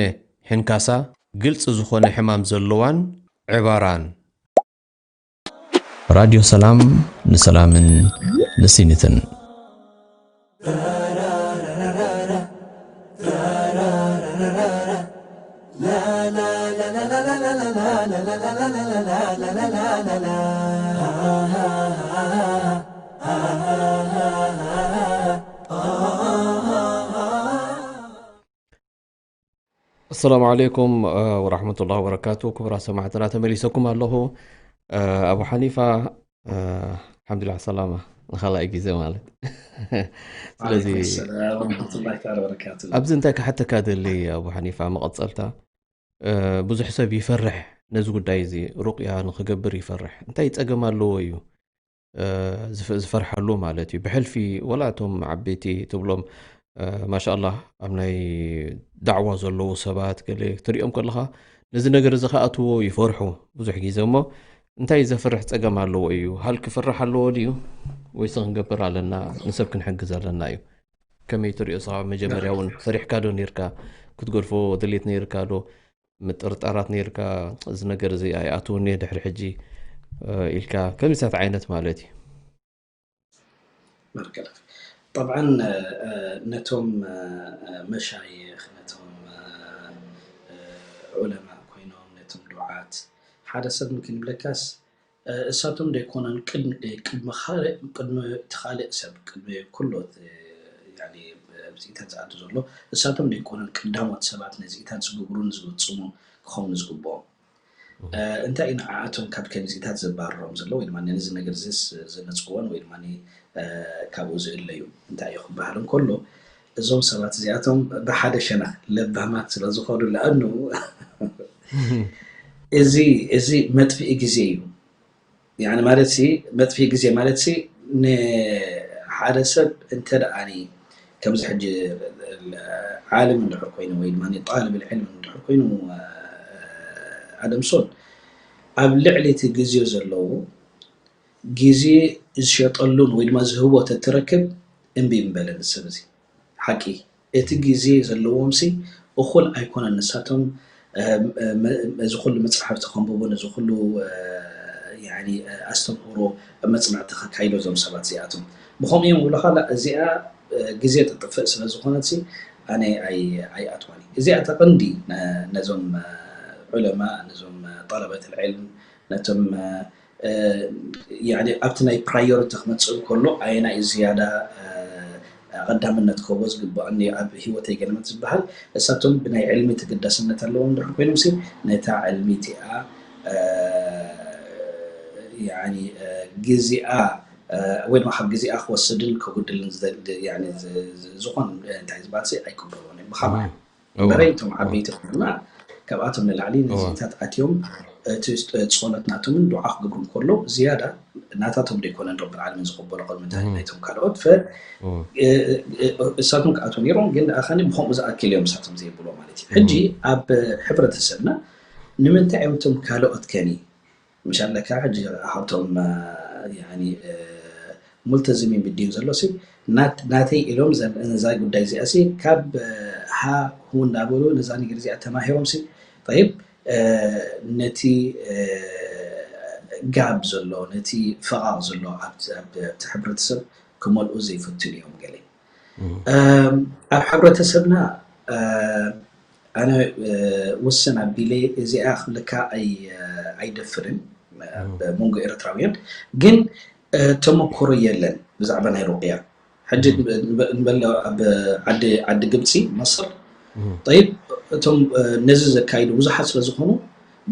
ሕንካሳ፣ ግልጺ ዝኾነ ሕማም ዘለዋን ዕባራን። ራድዮ ሰላም ንሰላምን ንሲኒትን። ኣሰላሙ ዓለይኩም፣ እ፣ ወራሕመቱላሂ ወበረካቱ። ክቡራት ሰማዕትና፣ ተመሊሰኩም ኣለኹ። እ፣ ኣቡ ሓኒፋ፣ እ፣ ኣልሓምዱሊላህ ሰላማ፣ ንኻልኣይ ግዜ ማለት። ስለዚ፣ ዓለይኩም ሰላም ወረሕመቱላሂ ተዓላ ወበረካቱ። ኣብዚ እንታይ ክሓተካ ደሊ፣ ኣቡ ሓኒፋ፣ መቐጸልታ፣ እ፣ ብዙሕ ሰብ ይፈርሕ፣ ነዚ ጉዳይ እዚ ሩቅያ ንኽገብር ይፈርሕ። እንታይ ጸገም ኣለዎ እዩ? እ፣ ዝፈ-፣ ዝፈርሓሉ ማለት እዩ። ብሕልፊ ወላ እቶም ዓበይቲ ትብሎም፣ እ፣ ማሻኣላህ ኣብ ናይ ዳዕዋ ዘለዉ ሰባት ገለ ክትሪኦም ከለኻ ነዚ ነገር እዚ ክኣትዎ ይፈርሑ ብዙሕ ግዜ። እሞ እንታይ ዘፍርሕ ጸገም ኣለዎ እዩ? ሃል ክፍራሕ ኣለዎ ድዩ? ወይስ ክንገብር ኣለና? ንሰብ ክንሕግዝ ኣለና እዩ። ከመይ ትሪኦ ንስኻ? መጀመርያ እውን ፈሪሕካ ዶ ነይርካ? ክትገድፎ ድሌት ነይርካ ዶ? ምጥርጣራት ነይርካ? እዚ ነገር እዚ ኣይኣትውኒ ድሕሪ ሕጂ፣ እ፣ ኢልካ ከምዚታት ዓይነት ማለት እዩ። በረከላክ። ጠብዓን፣ እ፣ ነቶም፣ እ፣ መሻይኽ፣ ነቶም፣ እ፣ እ፣ ዑለማ ኮይኖም፣ ነቶም ዱዓት፣ ሓደ ሰብ ምክን ይብለካስ፣ እ፣ እሳቶም ደይኮነን ቅድሚ፣ ቅድሚ ካልእ፣ ቅድሚ እቲ ካልእ ሰብ፣ ቅድሚ ኩሉ እቲ፣ ያኒ፣ ብዚኢታት ዝኣቱ ዘሎ፣ እሳቶም ደይኮነን ቀዳሞት ሰባት ነዚኢታት ዝግብሩን ዝፍጽሙን ክኾኑ ዝግብኦም። እ፣ እንታይ እዩ ንዓኣቶም ካብ ከምዚኢታት ዘባርሮም ዘሎ፣ ወይ ድማ ነዚ ነገር እዚስ ዘነጽግዎን፣ ወይ ድማ፣ እ፣ ካብኡ ዝእለዩ እንታይ እዩ ክበሃል እንከሎ፣ እዞም ሰባት እዚኣቶም ብሓደ ሸነኽ ለባማት ስለ ዝኾኑ፣ ለኣኑ እዚ፣ እዚ መጥፍኢ ግዜ እዩ። ያኒ ማለት ሲ፣ መጥፍኢ ግዜ ማለት ሲ፣ ንሓደ ሰብ እንተ ደኣኒ ከምዚ ሕጂ ዓለም እንድሕር ኮይኑ ወይ ድማ ጣልብ ዕልም እንድሕር ኮይኑ፣ ኣደምሶን ኣብ ልዕሊ እቲ ግዜ ዘለዎ ግዜ ዝሸጠሉን ወይ ድማ ዝህቦ ተትረክብ እምቢ ምበለ ንሰብ እዚ። ሓቂ፣ እቲ ግዜ ዘለዎም ሲ እኹል ኣይኮነን። ንሳቶም፣ እ፣ እ፣ መ-፣ እዚ ኩሉ መጽሓፍቲ ከንብቡ፣ ነዚ ኩሉ፣ እ፣ ያኒ፣ እ፣ ኣስተምህሮ መጽናዕቲ ከካይዱ እዞም ሰባት እዚኣቶም። ብኸምኡ እዮም ዝብሉኻ፣ ላ፣ እዚኣ፣ እ፣ ግዜ ተጥፍእ ስለ ዝኾነት ሲ ኣነ ኣይ-፣ ኣይኣትዋን እየ። እዚኣ እታ ቀንዲ ነ-፣ ነዞም፣ እ፣ ዑለማ፣ ነዞም፣ እ፣ ጠለበት ልዕልም፣ ነቶም፣ እ፣ እ፣ ያኒ ኣብቲ ናይ ፕራዮሪቲ ክመጽእ እንከሎ ኣየናይ እዩ ዝያዳ፣ እ፣ ቀዳምነት ክህቦ ዝግባኣኒ ኣብ ህይወተይ ገለመት ዝበሃል፣ እሳቶም ብናይ ዕልሚ ተገዳስነት ኣለዎም እንድሕር ኮይኖም ሲ ነታ ዕልሚ እቲኣ ግዜኣ ወይ ድማ ካብ ግዜኣ ክወስድን ከጉድልን ዝኾን እንታይ ዝበሃል ኣይቅበሎን እዮም ብኸማይ እምበረ እቶም ዓበይቲ ክብሉና ካብኣቶም ንላዕሊ ነዚታት ኣትዮም እቲ ጸሎት ናቶምን ዱዓ ክገብሩ እንከሎ ዝያዳ ናታቶም ዘይኮነ ረብል ዓለሚን ዝቕበሎ ቅድሚ ናይቶም ካልኦት እሳቶም ክኣትዉ ነይሮም ግን ደኣ ከኒ ብከምኡ ዝኣክል እዮም እሳቶም ዘይብሎ ማለት እዩ ሕጂ ኣብ ሕብረተሰብና ንምንታይ እዮም እቶም ካልኦት ከኒ ምሻለካ ሕጂ ሃብቶም ሙልተዝሚን ብድዩ ዘሎ ሲ ናተይ ኢሎም ነዛ ጉዳይ እዚኣ ሲ ካብ ሃ ሁ እንዳበሉ ነዛ ነገር እዚኣ ተማሂሮም ሲ ይብ ነቲ ጋብ ዘሎ ነቲ ፈቓቕ ዘሎ ኣብቲ ሕብረተሰብ ክመልኡ ዘይፈትኑ እዮም ገለ ኣብ ሕብረተሰብና ኣነ ውስን ኣቢለ እዚኣ ክብለካ ኣይደፍርን ኣብ መንጎ ኤርትራውያን ግን ተመክሮ የለን ብዛዕባ ናይ ሩቅያ ሕጂ ንበል ኣብ ዓዲ ግብፂ መሰር ይብ እቶም ነዚ ዘካይዱ ብዙሓት ስለዝኾኑ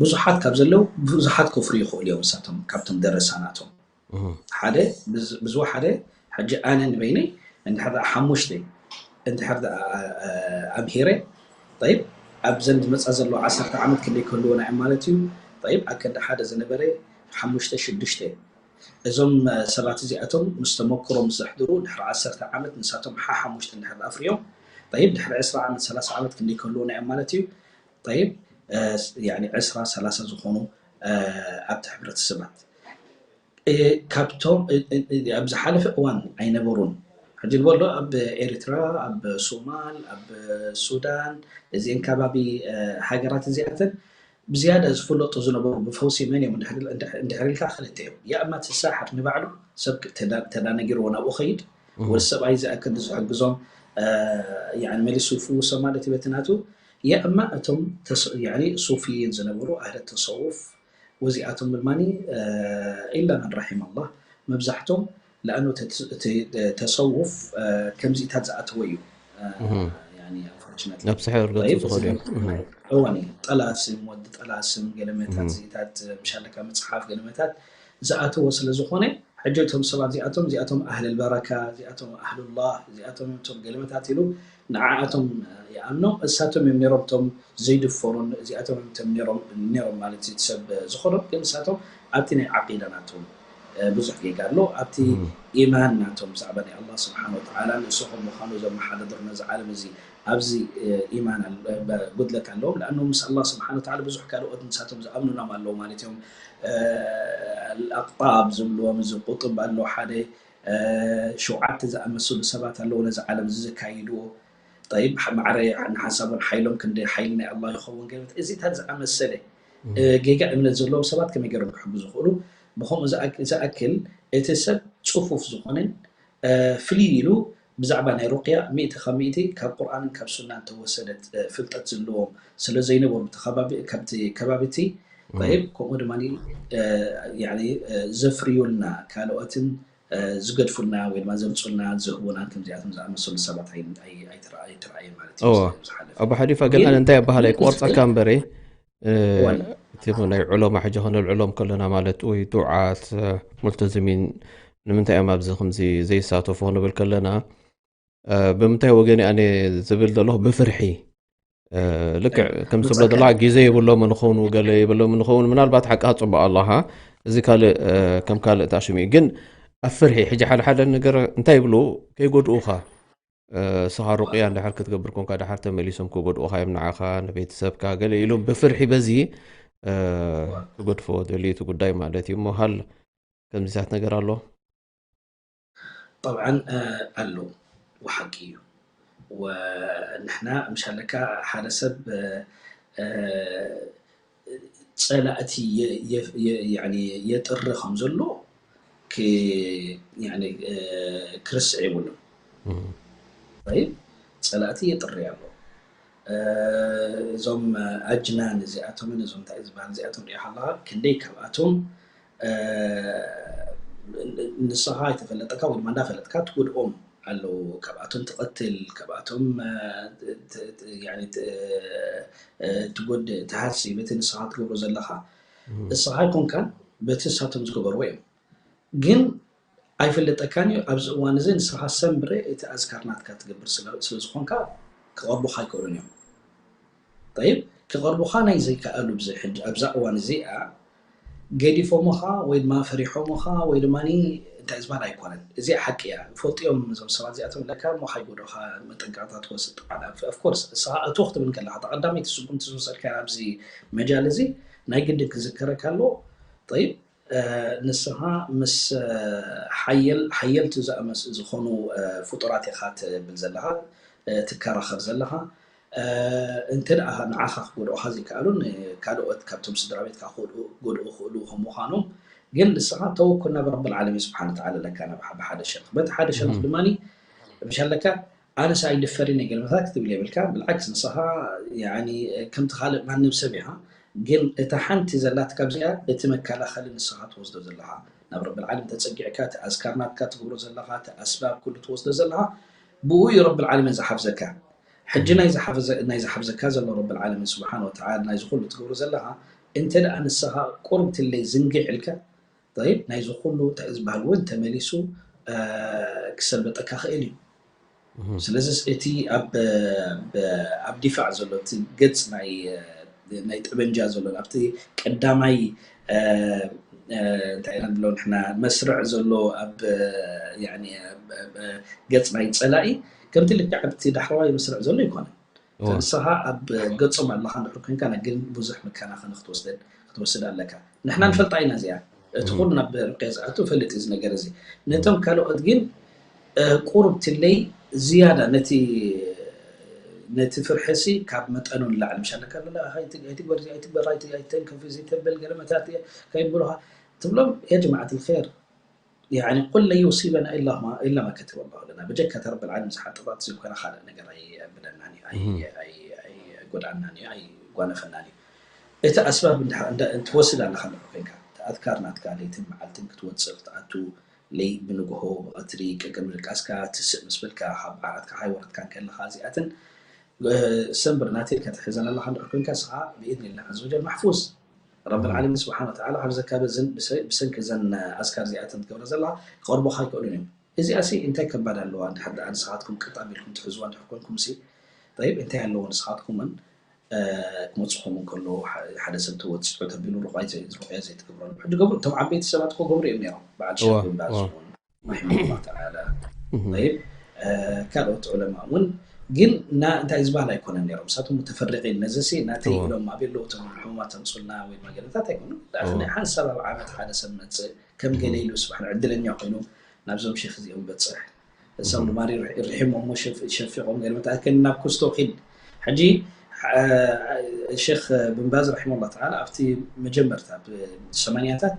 ብዙሓት ካብ ዘለው ብዙሓት ከፍሩ ይኽእሉ እዮም ንሳቶም ካብቶም ደረሳናቶም ሓደ ብዝወ ሓደ ሕጂ ኣነ ንበይነይ እንድሕር ደኣ ሓሙሽተ እንድሕር ደኣ ኣምሂረ ይብ ኣብዘን ዝመፃ ዘለዎ ዓሰርተ ዓመት ክንደይ ክህልዎ ናይ ማለት እዩ ይብ ኣብ ክንዲ ሓደ ዝነበረ ሓሙሽተ ሽዱሽተ እዞም ሰባት እዚኣቶም ምስ ተመክሮ ምስ ዘሕድሩ ድሕሪ ዓሰርተ ዓመት ንሳቶም ሓሓሙሽተ እንድሕር ኣፍርዮም ይብ ድሕሪ ዕስራ ዓመት ሰላሳ ዓመት ክንደይ ክህልዎ ናይ ማለት እዩ ይብ ዕስራ ሰላሳ ዝኾኑ ኣብቲ ሕብረተሰባት ካብቶም ኣብ ዝሓለፈ እዋን ኣይነበሩን ሕጂ ዝበሎ ኣብ ኤርትራ ኣብ ሶማል ኣብ ሱዳን እዚአን ከባቢ ሃገራት እዚኣተን ብዝያዳ ዝፍለጡ ዝነበሩ ብፈውሲ መን እዮም እንድሕር ኢልካ ክልተ እዮም የእማ እቲ ሳሕር ንባዕሉ ሰብ ተዳነጊርዎ ናብኡ ኸይድ ወዲ ሰብኣይ ዝኣክል ዝሕግዞም መሊሱ ይፍውሶ ማለት እዩ በቲ ናቱ የእማ እቶም ሱፍይን ዝነበሩ ኣህለ ተሰውፍ ወዚኣቶም ድማ ኢላ መን ረሒም ኣላህ መብዛሕቶም ለኣኑ እቲ ተሰውፍ ከምዚኢታት ዝኣተወ እዩ ናብ ስሕር ገፁ ዝኾነ እዩ እዋን እዩ ጠላስም ወዲ ጠላስም ገለመታት ዚኢታት ምሻለካ መፅሓፍ ገለመታት ዝኣተወ ስለ ዝኾነ ሕጂ እቶም ሰባት እዚኣቶም እዚኣቶም ኣህል በረካ እዚኣቶም ኣህሉላህ እዚኣቶም እቶም ገለመታት ኢሉ ንዓኣቶም ይኣምኖም እሳቶም እዮም ነሮም እቶም ዘይድፈሩን እዚኣቶም እዮም ነሮም ማለት እቲ ሰብ ዝኾኖም ግን እሳቶም ኣብቲ ናይ ዓቂዳ ናቶም ብዙሕ ጌጋ ኣሎ ኣብቲ ኢማን ናቶም ብዛዕባ ናይ ኣላህ ስብሓን ወተዓላ ንእሱ ከም ምዃኑ ዘመሓዳድር ነዚ ዓለም እዚ ኣብዚ ኢማን ጉድለት ኣለዎም ለኣኑ ምስ ኣላህ ስብሓን ወተዓላ ብዙሕ ካልኦት ንሳቶም ዝኣምኑናም ኣለዉ ማለት እዮም ኣልኣቅጣብ ዝብልዎም እዚ ቁጥብ ኣሎ ሓደ ሸውዓተ ዝኣመሰሉ ሰባት ኣለዉ ነዚ ዓለም እዚ ዘካይድዎ ጠይብ ማዕረ ንሓሳቦን ሓይሎም ክንደ ሓይሊ ናይ ኣላ ይኸውን ገለት እዚታት ዝኣመሰለ ጌጋ እምነት ዘለዎም ሰባት ከመይ ገይሮም ክሕጉ ዝኽእሉ ብከምኡ ዝኣክል እቲ ሰብ ፅፉፍ ዝኾነን ፍልይ ኢሉ ብዛዕባ ናይ ሩቅያ ሚእቲ ካብ ሚእቲ ካብ ቁርኣንን ካብ ሱናን ተወሰደት ፍልጠት ዘለዎም ስለ ዘይነበሩ ካብቲ ከባቢ እቲ ይብ ከምኡ ድማ ዘፍርዩልና ካልኦትን ዝገድፉልና ወይ ድማ ዘምፁልና ዝህቡና ከምዚኣቶም ዝኣመሰሉ ሰባት ኣይተረኣየ ማለት እዩ ዝሓለፈ ኣቡ ሓሊፋ ግን ኣነ እንታይ ኣባሃል ኣይቆርፀካ እምበረ እቲ ናይ ዑለማ ሕጂ ከነልዕሎም ከለና ማለት ወይ ዱዓት ሙልተዝሚን ንምንታይ እዮም ኣብዚ ከምዚ ዘይሳተፉ ክንብል ከለና ብምንታይ ወገን ኣነ ዝብል ዘለኹ ብፍርሒ ልክዕ ከም ዝብሎ ደላ ግዜ የብሎም ንኸውን ገለ የብሎም ንኸውን ምናልባት ሓቂ ጽቡቅ ኣለኻ እዚ ካልእ ከም ካልእ ታሽሙ እዩ ግን ኣብ ፍርሒ ሕጂ ሓደ ሓደ ነገር እንታይ ይብሉ ከይጎድኡኻ ስኻ ሩቅያ እንድሕር ክትገብር ኮንካ ድሓር ተመሊሶም ክጎድኡኻ እዮም ንዓኻ ንቤተሰብካ ገለ ኢሎም ብፍርሒ በዚ ክገድፎ ደልዩ እቲ ጉዳይ ማለት እዩ እሞ ሃል ከምዚታት ነገር ኣሎ ጠብዓን ኣሎ ወሓቂ እዩ ንሕና ምሻለካ ሓደ ሰብ ፀላእቲ የጥሪ ከም ዘሎ ክርስዕ ይብሉ ፀላእቲ የጥሪ ኣሎ እዞም ኣጅናን እዚኣቶምን እዞም እንታይ ዝበሃል እዚኣቶም ሪኣ ከለካ ክንደይ ካብኣቶም ንስኻ ኣይተፈለጠካ ወይ ድማ እንዳፈለጥካ ትጎድኦም ኣለዉ። ካብኣቶም ትቐትል፣ ካብኣቶም ትጎድእ፣ ትሃሲ በቲ ንስኻ ትገብሮ ዘለኻ። እስኻ ኣይኮንካን፣ በቲ ንሳቶም ዝገበርዎ እዮም። ግን ኣይፍለጠካን እዩ። ኣብዚ እዋን እዚ ንስኻ ሰምብረ እቲ ኣዝካር ናትካ ትገብር ስለ ዝኾንካ ክቐርቡኻ ኣይክእሉን እዮም። ጠይብ፣ ክቐርቡኻ ናይ ዘይከኣሉ ኣብዚ ኣብዛ እዋን እዚኣ ገዲፎምኻ ወይ ድማ ፈሪሖምኻ ወይ ድማ እንታይ ዝበሃል ኣይኮነን። እዚኣ ሓቂ እያ። ፈልጥዮም እዞም ሰባት እዚኣቶም ለካ እሞ ካይጎድኡኻ መጠንቀቕታ ትወስድ። ጠዓና ኦፍኮርስ እስኻ እቶ ክትብል ከለኻ ተቐዳመይቲ ስጉምቲ ዝወሰድካ ኣብዚ መጃል እዚ ናይ ግድን ክዝከረካ ኣለዎ። ጠይብ፣ ንስኻ ምስ ሓየልቲ ዝኣመስ ዝኾኑ ፍጡራት ኢኻ ትብል ዘለኻ፣ ትከራኸር ዘለኻ። እንተ ደኣ ንዓኻ ክጎድኡኻ ዘይከኣሉ፣ ንካልኦት ካብቶም ስድራ ቤትካ ክጎድኡ ክኽእሉ ከም ምዃኖም፣ ግን ንስኻ ተወኩል ናብ ረብል ዓለሚን ስብሓነ ወተዓላ ኣለካ፣ ናብ ብሓደ ሸነኽ። በቲ ሓደ ሸነኽ ድማ ምሽ ኣለካ ኣነስ ኣይድፈርን እየ ገለመታት ክትብል የብልካ። ብልዓክስ ንስኻ ከምቲ ካልእ ማንም ሰብ ኢኻ፣ ግን እታ ሓንቲ ዘላትካ ኣብዚኣ እቲ መከላኸሊ ንስኻ ትወስዶ ዘለኻ ናብ ረብል ዓለም ተጸጊዕካ እቲ ኣዝካር ናትካ ትገብሮ ዘለኻ እቲ ኣስባብ ኩሉ ትወስዶ ዘለኻ ብኡ እዩ ረብል ዓለምን ዝሓፍዘካ። ሕጂ ናይ ዝሓፍዘካ ዘሎ ረብል ዓለምን ስብሓን ወተዓላ ናይዚ ኩሉ ትገብሮ ዘለኻ እንተ ደኣ ንስኻ ቁርብ ትለይ ዝንግዕ ኢልካ ጠይብ ናይዚ ኩሉ እንታይ ዝበሃል እውን ተመሊሱ ክሰልበጠካ ክእል እዩ። ስለዚ እቲ ኣብ ዲፋዕ ዘሎ እቲ ገፅ ናይ ጠበንጃ ዘሎ ኣብቲ ቀዳማይ እንታይ ኢና ንብሎ ንሕና መስርዕ ዘሎ ኣብ ገፅ ናይ ፀላኢ ከምቲ ልክዕ ኣብቲ ዳሕረዋይ መስርዕ ዘሎ ኣይኮነን። ንስኻ ኣብ ገጾም ኣለኻ እንድሕር ኮንካ ግን ብዙሕ መከናኸኒ ክትወስድ ኣለካ። ንሕና ንፈልጣ ኢና እዚኣ። እቲ ኩሉ ናብ ርቅያ ዝኣቱ ፈልጥ እዚ ነገር እዚ። ነቶም ካልኦት ግን ቁሩብ ትለይ ዝያዳ ነቲ ነቲ ፍርሒ ሲ ካብ መጠኑ ንላዕሊ ምሽ ኣለካ ኣለካ ኣይትግበር ኣይትግበር ኣይተንከፍ ዘይተበል ገለመታት ከይብሉካ ትብሎም ያ ጀማዓት ልር يعني قل لن يصيبنا إلا ما إلا ما كتب الله لنا ብጀካ እታ ረብል ዓለሚን ዝሓጠባት ዘይኮነ ካልእ ነገር ኣይብለናን እዩ ኣይጎድኣናን እዩ ኣይጓነፈናን እዩ። እቲ ኣስባብ እንትወስድ ኣለካ ኣለኩ ኮይንካ እቲ ኣዝካር ናትካ ለይትን መዓልትን ክትወፅእ ክትኣቱ ለይ ብንግሆ ብቐትሪ ቅድሚ ድቃስካ ትስእ ምስ በልካ ካብ ዓራትካ ካይወረድካ ከለካ እዚኣትን ሰንብር ናተይ ኢልካ ትሕዘን ኣለካ እንድሕር ኮይንካ እስኻ ብኢድኒ ላህ عز وجل محفوظ ረብል ዓለሚን ስብሓን ወተዓላ ካብ ዘካበዝን ብሰንኪ ዘን ኣዝካር እዚኣተን ትገብረ ዘለኻ ክቐርቡኻ ኣይክእሉን እዮም። እዚኣሲ እንታይ ከባድ ኣለዋ? እንድሕር ደኣ ንስኻትኩም ቅጥ ኣቢልኩም ትሕዝዋ እንድሕር ኮንኩምሲ ጠይብ እንታይ ኣለዎ ንስኻትኩምን ክመፅኹም እንከሎ ሓደ ሰብ ተወፂዑ ተቢሉ ሩቕያ ዘይትገብረሉ ሕጂ ገብሩ እቶም ዓበይቲ ሰባት እኮ ገብሩ እዮም ነይሮም በዓል ሸክ ባዝ እውን رحمه الله تعالى طيب ካልኦት ዑለማ እውን ግን እንታይ ዝበሃል ኣይኮነን ነይሮም ንሳቶም ሙተፈሪቂን ነዚ ሲ ናተይ ኢሎም ኣበይ ኣለዉ እቶም ሕሙማት ኣምፁልና ወይ ድማ ገለታት ኣይኮኑ ሓንሳብ ኣብ ዓመት ሓደ ሰብ መፅእ ከም ገለ ኢሉ ስብሓን ዕድለኛ ኮይኑ ናብዞም ሼክ እዚኦም በፅሕ እሶም ድማ ርሒሞሞ ሸፊቆም ገለመታት ከን ናብ ኩስቶ ኪድ ሕጂ ሼክ ብንባዝ ረሒመ ላ ተዓላ ኣብቲ መጀመርታ ብሰማንያታት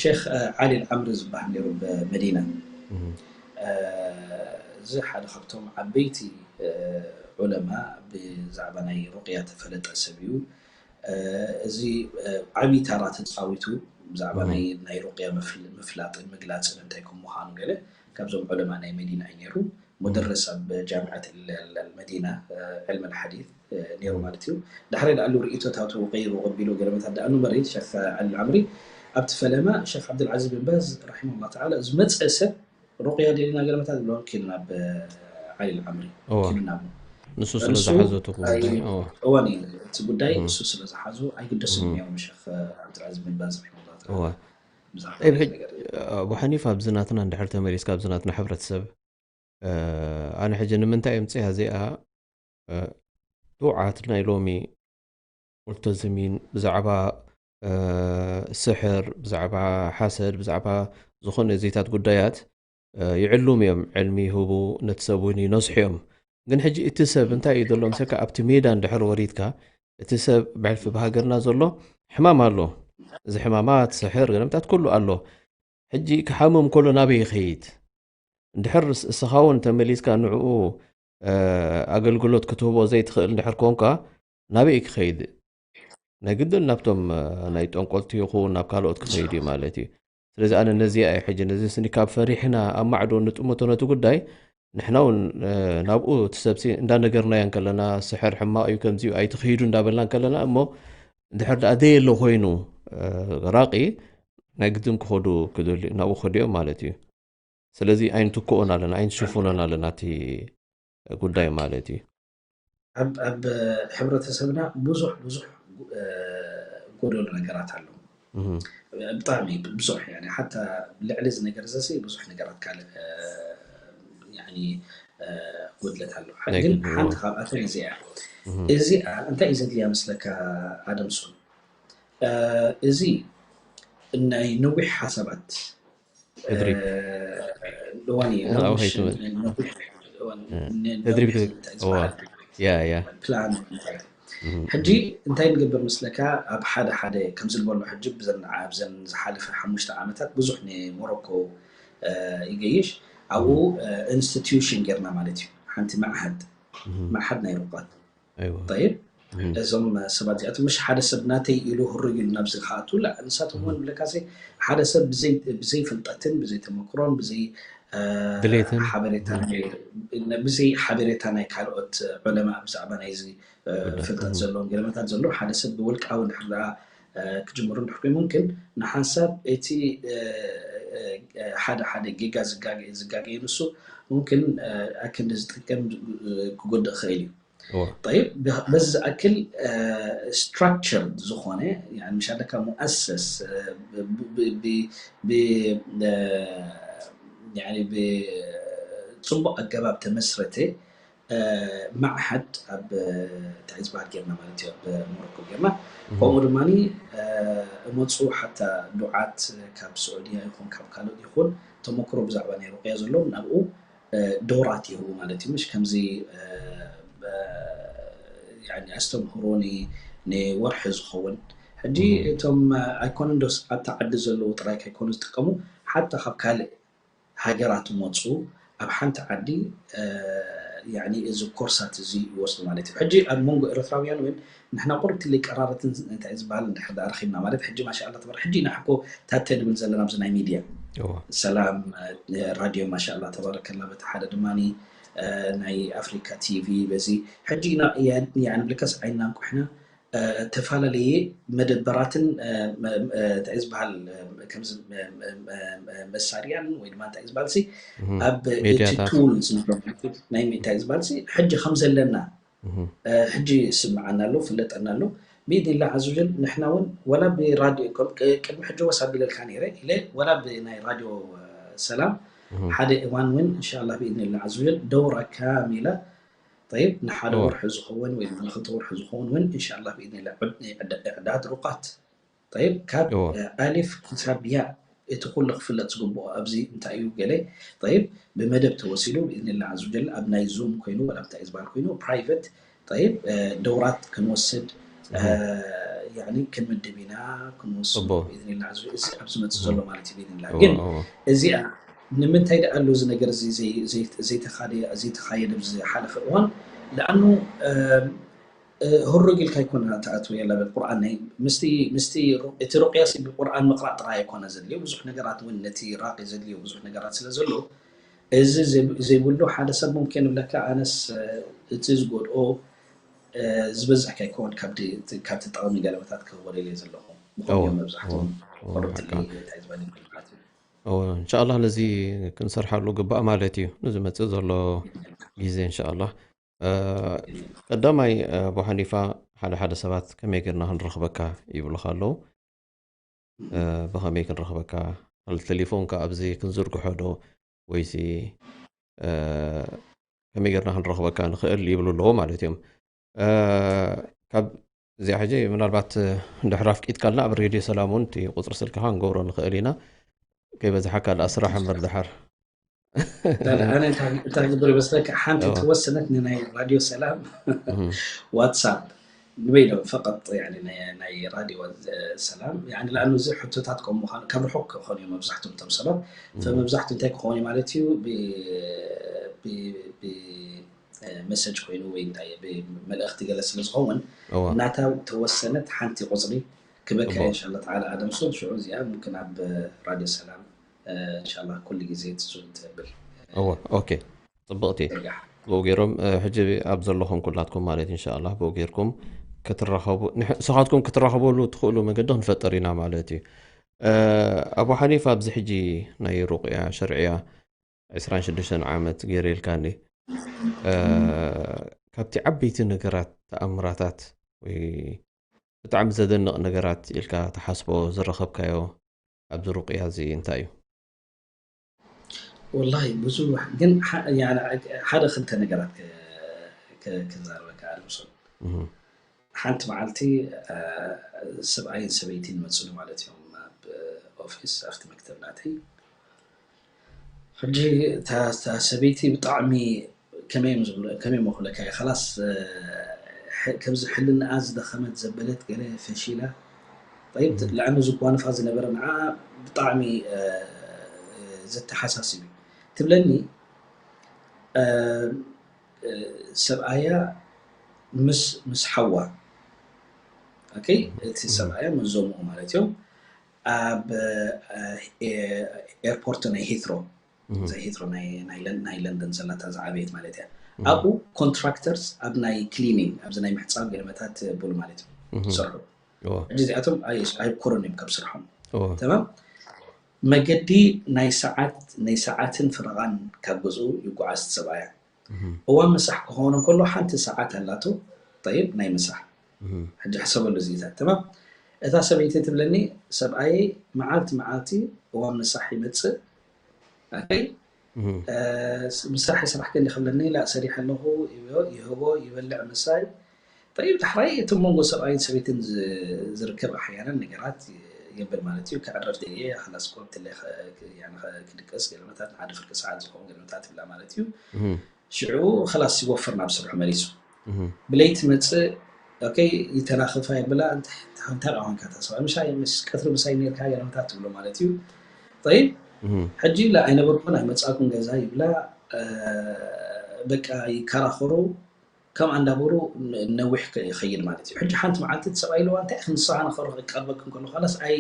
ሼክ ዓሊ ልዓምሪ ዝበሃል ነይሩ ብመዲና እዚ ሓደ ካብቶም ዓበይቲ ዑለማ ብዛዕባ ናይ ሩቅያ ተፈለጠ ሰብ እዩ እዚ ዓብዪ ታራ ተፃዊቱ ብዛዕባ ናይ ሩቅያ ምፍላጥን ምግላፅን እንታይ ከም ምዃኑ ገለ ካብዞም ዑለማ ናይ መዲና እዩ ነይሩ ሙደርስ ኣብ ጃምዓት መዲና ዕልም ልሓዲት ነይሩ ማለት እዩ ዳሕራይ ዳኣሉ ርእቶታቱ ቀይሩ ቀቢሉ ገለመታት ዳኣሉ መሬት ሸክ ዓሊ ዓምሪ ኣብቲ ፈለማ ሸክ ዓብድልዓዚዝ ብን ባዝ ረሒመ ላ ተዓላ ዝመፀ ሰብ ሩቅያ ደሊና ገለመታት ብሎ ኪድ ናብ ዓሊ ዓምሪ ኪድ ናብ ንሱ ስለ ዝሓዞ እቲ ጉዳይ እዋን እቲ ጉዳይ እሱ ስለ ዝሓዞ ኣይግደስን እዮም ሸክ ዓብድልዓዚዝ ብን ባዝ ረሒመ ላ ተዓላ ኣቡ ሓኒፋ ኣብዚ ናትና እንድሕር ተመሊስካ ኣብዚ ናትና ሕብረተሰብ ኣነ ሕጂ ንምንታይ እምፅያ እዚኣ ዱዓት ናይ ሎሚ ሙልተዝሚን ብዛዕባ ስሕር ብዛዕባ ሓሰድ ብዛዕባ ዝኾነ ዘይታት ጉዳያት ይዕሉም እዮም ዕልሚ ይህቡ ነቲ ሰብ እውን ይነስሑ እዮም ግን ሕጂ እቲ ሰብ እንታይ እዩ ዘሎ ምሰካ ኣብቲ ሜዳ እንድሕር ወሪድካ እቲ ሰብ ብሕልፊ ብሃገርና ዘሎ ሕማም ኣሎ እዚ ሕማማት ስሕር ገለምታት ኩሉ ኣሎ ሕጂ ክሓምም ከሎ ናበይ ይኸይድ እንድሕር እስኻ እውን ተመሊስካ ንዕኡ ኣገልግሎት ክትህቦ ዘይትኽእል እንድሕር ኮንካ ናበይ ክኸይድ ናይ ግድን ናብቶም ናይ ጠንቆልቲ ይኹን ናብ ካልኦት ክኸይድ እዩ ማለት እዩ ስለዚ ኣነ ነዚኣ እዩ ሕጂ ነዚ ስኒ ካብ ፈሪሕና ኣብ ማዕዶ ንጥምቶ ነቲ ጉዳይ ንሕና እውን ናብኡ እቲ ሰብሲ እንዳነገርናዮ እንከለና፣ ስሕር ሕማቕ እዩ፣ ከምዚ እዩ፣ ኣይትኽሂዱ እንዳበልና እንከለና፣ እሞ እንድሕር ደኣ ደየሎ ኮይኑ ራቂ፣ ናይ ግድን ክኸዱ ክደልዩ ናብኡ ክኸዱ እዮም ማለት እዩ። ስለዚ ኣይንትክኦን ኣለና፣ ኣይንሽፍኖን ኣለና እቲ ጉዳይ ማለት እዩ። ኣብ ኣብ ሕብረተሰብና ብዙሕ ብዙሕ ጎደሎ ነገራት ኣሎ። ብጣዕሚ ብዙሕ፣ ሓታ ልዕሊ እዚ ነገር እዚ ብዙሕ ነገራት ካልእ ጉድለት ኣሎ። ግን ሓንቲ ካብኣተን እዚኣ እዚኣ እንታይ እዩ ዘድልያ መስለካ ኣደምሶን? እዚ ናይ ነዊሕ ሓሳባት እድሪብ እዋን እዩ። ኣዎ፣ ነዊሕ ሄይቱ- ነዊሕ እዋን እድሪብ ነዊሕ እንታይ ዝበሃል ያ ያ ፕላን ሕጂ እንታይ ንገብር ምስለካ? ኣብ ሓደ ሓደ ከምዚ ዝበሎ ሕጂ ብዘን ብዘን ዝሓለፈ ሓሙሽተ ዓመታት ብዙሕ ንሞሮኮ ይገይሽ ኣብኡ ኢንስቲትዩሽን ጌርና ማለት እዩ። ሓንቲ መዓሃድ መዓሃድ ናይ ሩቓት ኣይዋ طيب እዞም ሰባት እዚኣቶም ምሽ ሓደ ሰብ ናተይ ኢሉ ህሩይ ኢሉ ናብዚ ክኣቱ ላ ንሳቶም እውን ብለካሲ ሓደ ሰብ ብዘይ ብዘይ ፍልጠትን ብዘይ ተመክሮን ብዘይ እ፣ ድሌትን። ሓበሬታ ናይ- ብዘይ ሓበሬታ ናይ ካልኦት ዑለማ ብዛዕባ ናይዚ እ፣ ፍልጠት ዘለዎም ገለመታት ዘሎ ሓደ ሰብ ብውልቃዊ እንድሕር ደኣ እ፣ ክጅምሩ እንድሕር ኮይኑ ሙምክን ንሓንሳብ እቲ እ፣ እ፣ እ፣ ሓደ ሓደ ጌጋ ዝጋገ ዝጋገየ ንሱ ሙምክን እ፣ ኣክንዲ ዝጠቅም እ፣ ክጎድእ ክኽእል እዩ። እዋ طيب በዚ ዝኣክል ስትራክቸርድ ዝኾነ يعني مش عندك مؤسس ብፅቡቅ ኣገባብ ተመስረተ መዓሃድ ኣብ እንታይ ዝበሃል ጌርና ማለት እዩ ኣብ ሞሮኮ ጌርና ከምኡ ድማ እመፁ ሓታ ዱዓት ካብ ስዑድያ ይኹን ካብ ካልኦት ይኹን ተመክሮ ብዛዕባ ናይ ሩቅያ ዘለዎም ናብኡ ዶራት ይህቡ ማለት እዩ ምሽ ከምዚ ኣስተምህሮ ንወርሒ ዝኸውን ሕጂ እቶም ኣይኮነ ዶስ ኣብቲ ዓዲ ዘለዉ ጥራይ ከይኮኑ ዝጥቀሙ ሓታ ካብ ካልእ ሃገራት መፁ ኣብ ሓንቲ ዓዲ እዚ ኮርሳት እዚ ይወስዱ ማለት እዩ ሕጂ ኣብ መንጎ ኤርትራውያን እውን ንሕና ቁርብ ትልይ ቀራረትን እንታይ ዝበሃል እንድሕር ደኣ ረኺብና ማለት ሕጂ ማሻኣላ ተባረ ሕጂ ኢና ሕኮ ታተ ንብል ዘለና ኣብዚ ናይ ሚድያ ሰላም ራድዮ ማሻላ ተባረከላ በቲ ሓደ ድማ ናይ ኣፍሪካ ቲቪ በዚ ሕጂ ኢና ንብልካስ ዓይንና እንቁሕና ተፈላለየ መደበራትን እንታይ ዝበሃል ከምዚ መሳርያን ወይ ድማ እንታይ ዝበሃል ኣብ እቲ ሜድያታት። ቱል ናይ እንታይ ዝበሃል ሕጂ ከም ዘለና ሕጂ ስምዓና ኣሎ ፍለጠና ኣሎ ብኢድኒላ ዓዙጀል ንሕና እውን ወላ ብራድዮ ቅድሚ ሕጂ ወስ ኣቢለልካ ነይረ ኢለ ወላ ብናይ ራድዮ ሰላም ሓደ እዋን እውን እንሻላ ብኢድኒላ ዓዙጀል ደውራ ካሚላ طيب ንሓደ እዎ። ወርሒ ዝኸውን ወይ ንክልተ ወርሒ ዝኸውን እውን እንሻላ ብኢድኒላ ዕዳት ሩቃት طيب ካብ እዎ። ኣሊፍ ክሳብ ያ እቲ ኩሉ ክፍለጥ ዝግብኦ ኣብዚ እንታይ እዩ ገለ طيب ብመደብ ተወሲዱ ብኢዝኒላ ዓዙጀል ኣብ ናይ ዙም ኮይኑ ወላ እንታይ ዝበሃል ኮይኑ ፕራይቨት طيب ደውራት ክንወስድ ያኒ ክንምድብ ኢና ክንወስድ ጽቡቅ። ብኢዝኒላ ዓዙጀል እዚ ኣብ ዝመፅእ ዘሎ ማለት እዩ ብኢዝኒላ እዎ፣ ግን እዎ። እዚኣ ንምንታይ ደኣ ኣሎ እዚ ነገር እዚ ዘይ- ዘይ- ዘይተኻደ- ዘይተኻየደ ኣብዚ ዝሓለፈ እዋን ለኣኑ ህሩግ ኢልካ ኣይኮነ ትኣትዎ የላ በል ቁርኣን ናይ ምስቲ ምስቲ ሩ- እቲ ሩቅያ ሲ ብቁርኣን ምቅራእ ጥራይ ኣይኮነ ዘድልዮ ብዙሕ ነገራት እውን ነቲ ራቂ ዘድልዮ ብዙሕ ነገራት ስለ ዘሎ እዚ ዘይ- ዘይብሉ ሓደ ሰብ ሙምኪን ይብለካ ኣነስ እ፣ እቲ ዝጎድኦ እ፣ ዝበዝሕ ከይከውን ካብቲ ካብቲ ጠቕሚ ገለመታት ክህቦ ደልየ ዘለኹ ብኸምኡ እዎ፣ እዮም መብዛሕትኦም እዎ፣ እዎ፣ ቆርብቲ ሓቃ። እንታይ ዝበለ ይብሉ ማለት እዩ እዎ፣ እንሻኣላህ ነዚ ክንሰርሓሉ ግባእ ማለት እዩ። ነዚ መፅእ ዘሎ ግዜ እንሻኣላህ። እ፣ ቀዳማይ እ፣ ኣቡ ሓኒፋ ሓደ ሓደ ሰባት ከመይ ጌርና ክንረኽበካ ይብሉኻ ኣለዉ። እ፣ ብኸመይ ክንረኽበካ? ቴሌፎንካ ኣብዚ ክንዝርግሖ ዶ ወይሲ እ፣ ከመይ ጌርና ክንረኽበካ ንኽእል ይብሉ ኣለዉ ማለት እዮም። እ፣ ካብ እዚኣ ሕጂ ምናልባት እ፣ እንድሕር ኣፍቂድካልና ኣብ ሬድዮ ሰላም እውን እቲ ቁፅሪ ስልክኻ ክንገብሮ ንኽእል ኢና። ከይበዝሓካ ደኣ ስራሕ እምበር ድሓር ዳላ ኣነ እንታይ እንታይ ክገብር ይመስለካ ሓንቲ እዎ። ተወሰነት ንናይ ራድዮ ሰላም እህ፣ ዋትሳፕ ንበይኖም ፈቀጥ ያኒ ናይ ናይ ራድዮ ሰላም ያኒ ለኣኑ እዚ ሕቶታት ከም ምዃኑ ካብ ርሑቅ ክኾኑ እዮም መብዛሕትኦም እቶም ሰባት እህ፣ ፈመብዛሕቱ እንታይ ክኾኑ ማለት እዩ ብ- ብ- ብ- መሰጅ ኮይኑ ወይ እንታይ ብመልእኽቲ ገለ ስለ ዝኸውን እዎ። ናታ ተወሰነት ሓንቲ ቁፅሪ ክበካ እዎ። እንሻላ ተዓላ ኣደምሶ ሽዑ እዚኣ ሙምክን ኣብ ራድዮ ሰላም እንሻላ ኩሉ ግዜ ትዙን ትብል እዎ፣ ኦኬ። ጽብቕቲ። ብኡ ገይሮም ሕጂ ኣብ ዘለኹም ኩላትኩም ማለት ኢንሻኣላህ ብኡ ገይርኩም ክትራኸቡ ንስኻትኩም ክትራኸበሉ ትኽእሉ መገዲ ክንፈጥር ኢና ማለት እዩ። ኣቡ ሓኒፍ ኣብዚ ሕጂ ናይ ሩቅያ ሸርዕያ ዕስራን ሽዱሽተን ዓመት ገይረ ኢልካኒ። ካብቲ ዓበይቲ ነገራት ተኣምራታት ወይ ብጣዕሚ ዘደንቕ ነገራት ኢልካ ትሓስቦ ዝረኸብካዮ ኣብዚ ሩቅያ እዚ እንታይ እዩ? ወላሂ ብዙሕ ግን ሓደ ክልተ ነገራት ክዛረበካ ኣልምሶ። ሓንቲ መዓልቲ ሰብኣይን ሰበይቲን መፅሉ ማለት እዮም ኣብ ኦፊስ ኣብቲ መክተብ ናተይ። ሕጂ እታ ሰበይቲ ብጣዕሚ ከመይ እዮም ዝብሉ ከመይ እሞ ክብለካ እየ፣ ከላስ ከምዚ ሕልናኣ ዝደኸመት ዘበለት ገለ ፈሺላ። ጠይብ፣ ልዕሊ ዝጓንፋ ዝነበረ ንዓ ብጣዕሚ ዘተሓሳስብ እዩ ትብለኒ። ሰብኣያ ምስ ምስ ሓዋ፣ ኦኬ፣ እቲ ሰብኣያ ምስ ዘምኡ ማለት እዮም፣ ኣብ ኤርፖርት ናይ ሂትሮ፣ እዛ ሂትሮ ናይ ለንደን ዘላታ ዝዓበየት ማለት እያ። ኣብኡ ኮንትራክተርስ ኣብ ናይ ክሊኒንግ፣ ኣብዚ ናይ ምሕፃብ ገለመታት የብሉ ማለት እዩ ዝሰርሑ። ሕጂ እዚኣቶም ኣይብኮሮን እዮም ካብ ስርሖም። ተማም። መገዲ ናይ ሰዓት ናይ ሰዓትን ፍረቓን ካብ ገዝኡ ይጓዓዝ ሰብኣያ። እዋን ምሳሕ ክኸውን እንከሎ ሓንቲ ሰዓት ኣላቶ። ጠይብ፣ ናይ ምሳሕ። ሕጂ ሕሰበሉ እዚታት። ተማም። እታ ሰበይቲ ትብለኒ፣ ሰብኣየይ መዓልቲ መዓልቲ እዋን ምሳሕ ይመፅእ። ኣይ ምሳሕ ይስራሕ ከ ክብለኒ፣ ላ፣ ሰሪሐ ኣለኹ፣ ይህቦ ይበልዕ ምሳይ። ጠይብ፣ ዳሕራይ እቲ መንጎ ሰብኣይን ሰበይትን ዝርከብ ኣሕያናን ነገራት የብል ማለት እዩ። ከዕረፍ ደልየ፣ ከላስ ኮምትለ ክድቀስ ገለመታት፣ ንሓደ ፍርቂ ሰዓት ዝኸውን ገለመታት ይብላ ማለት እዩ። ሽዑ ከላስ ይወፍር ናብ ስርሑ መሊሱ። ብለይቲ መፅእ፣ ኦኬ፣ ይተናኽፋ ይብላ፣ እንታይ ደኣ ኮንካ እታ ሰብኣይ፣ ምሻ ምስ ቀትሪ ምሳይ ነርካ ገለመታት ትብሎ ማለት እዩ። ጠይብ፣ ሕጂ ላ ኣይነበርኩን ኣይመፃእኩን ገዛ ይብላ፣ በቃ ይከራኸሩ፣ ከምኣ እንዳበሉ ነዊሕ ይኸይድ ማለት እዩ። ሕጂ ሓንቲ መዓልቲ እቲ ሰብኣይ ኢልዋ፣ እንታይ ኢኺ ንስኻ ንኸርኽ ቀርበክን ከሎ፣ ኸላስ ኣይ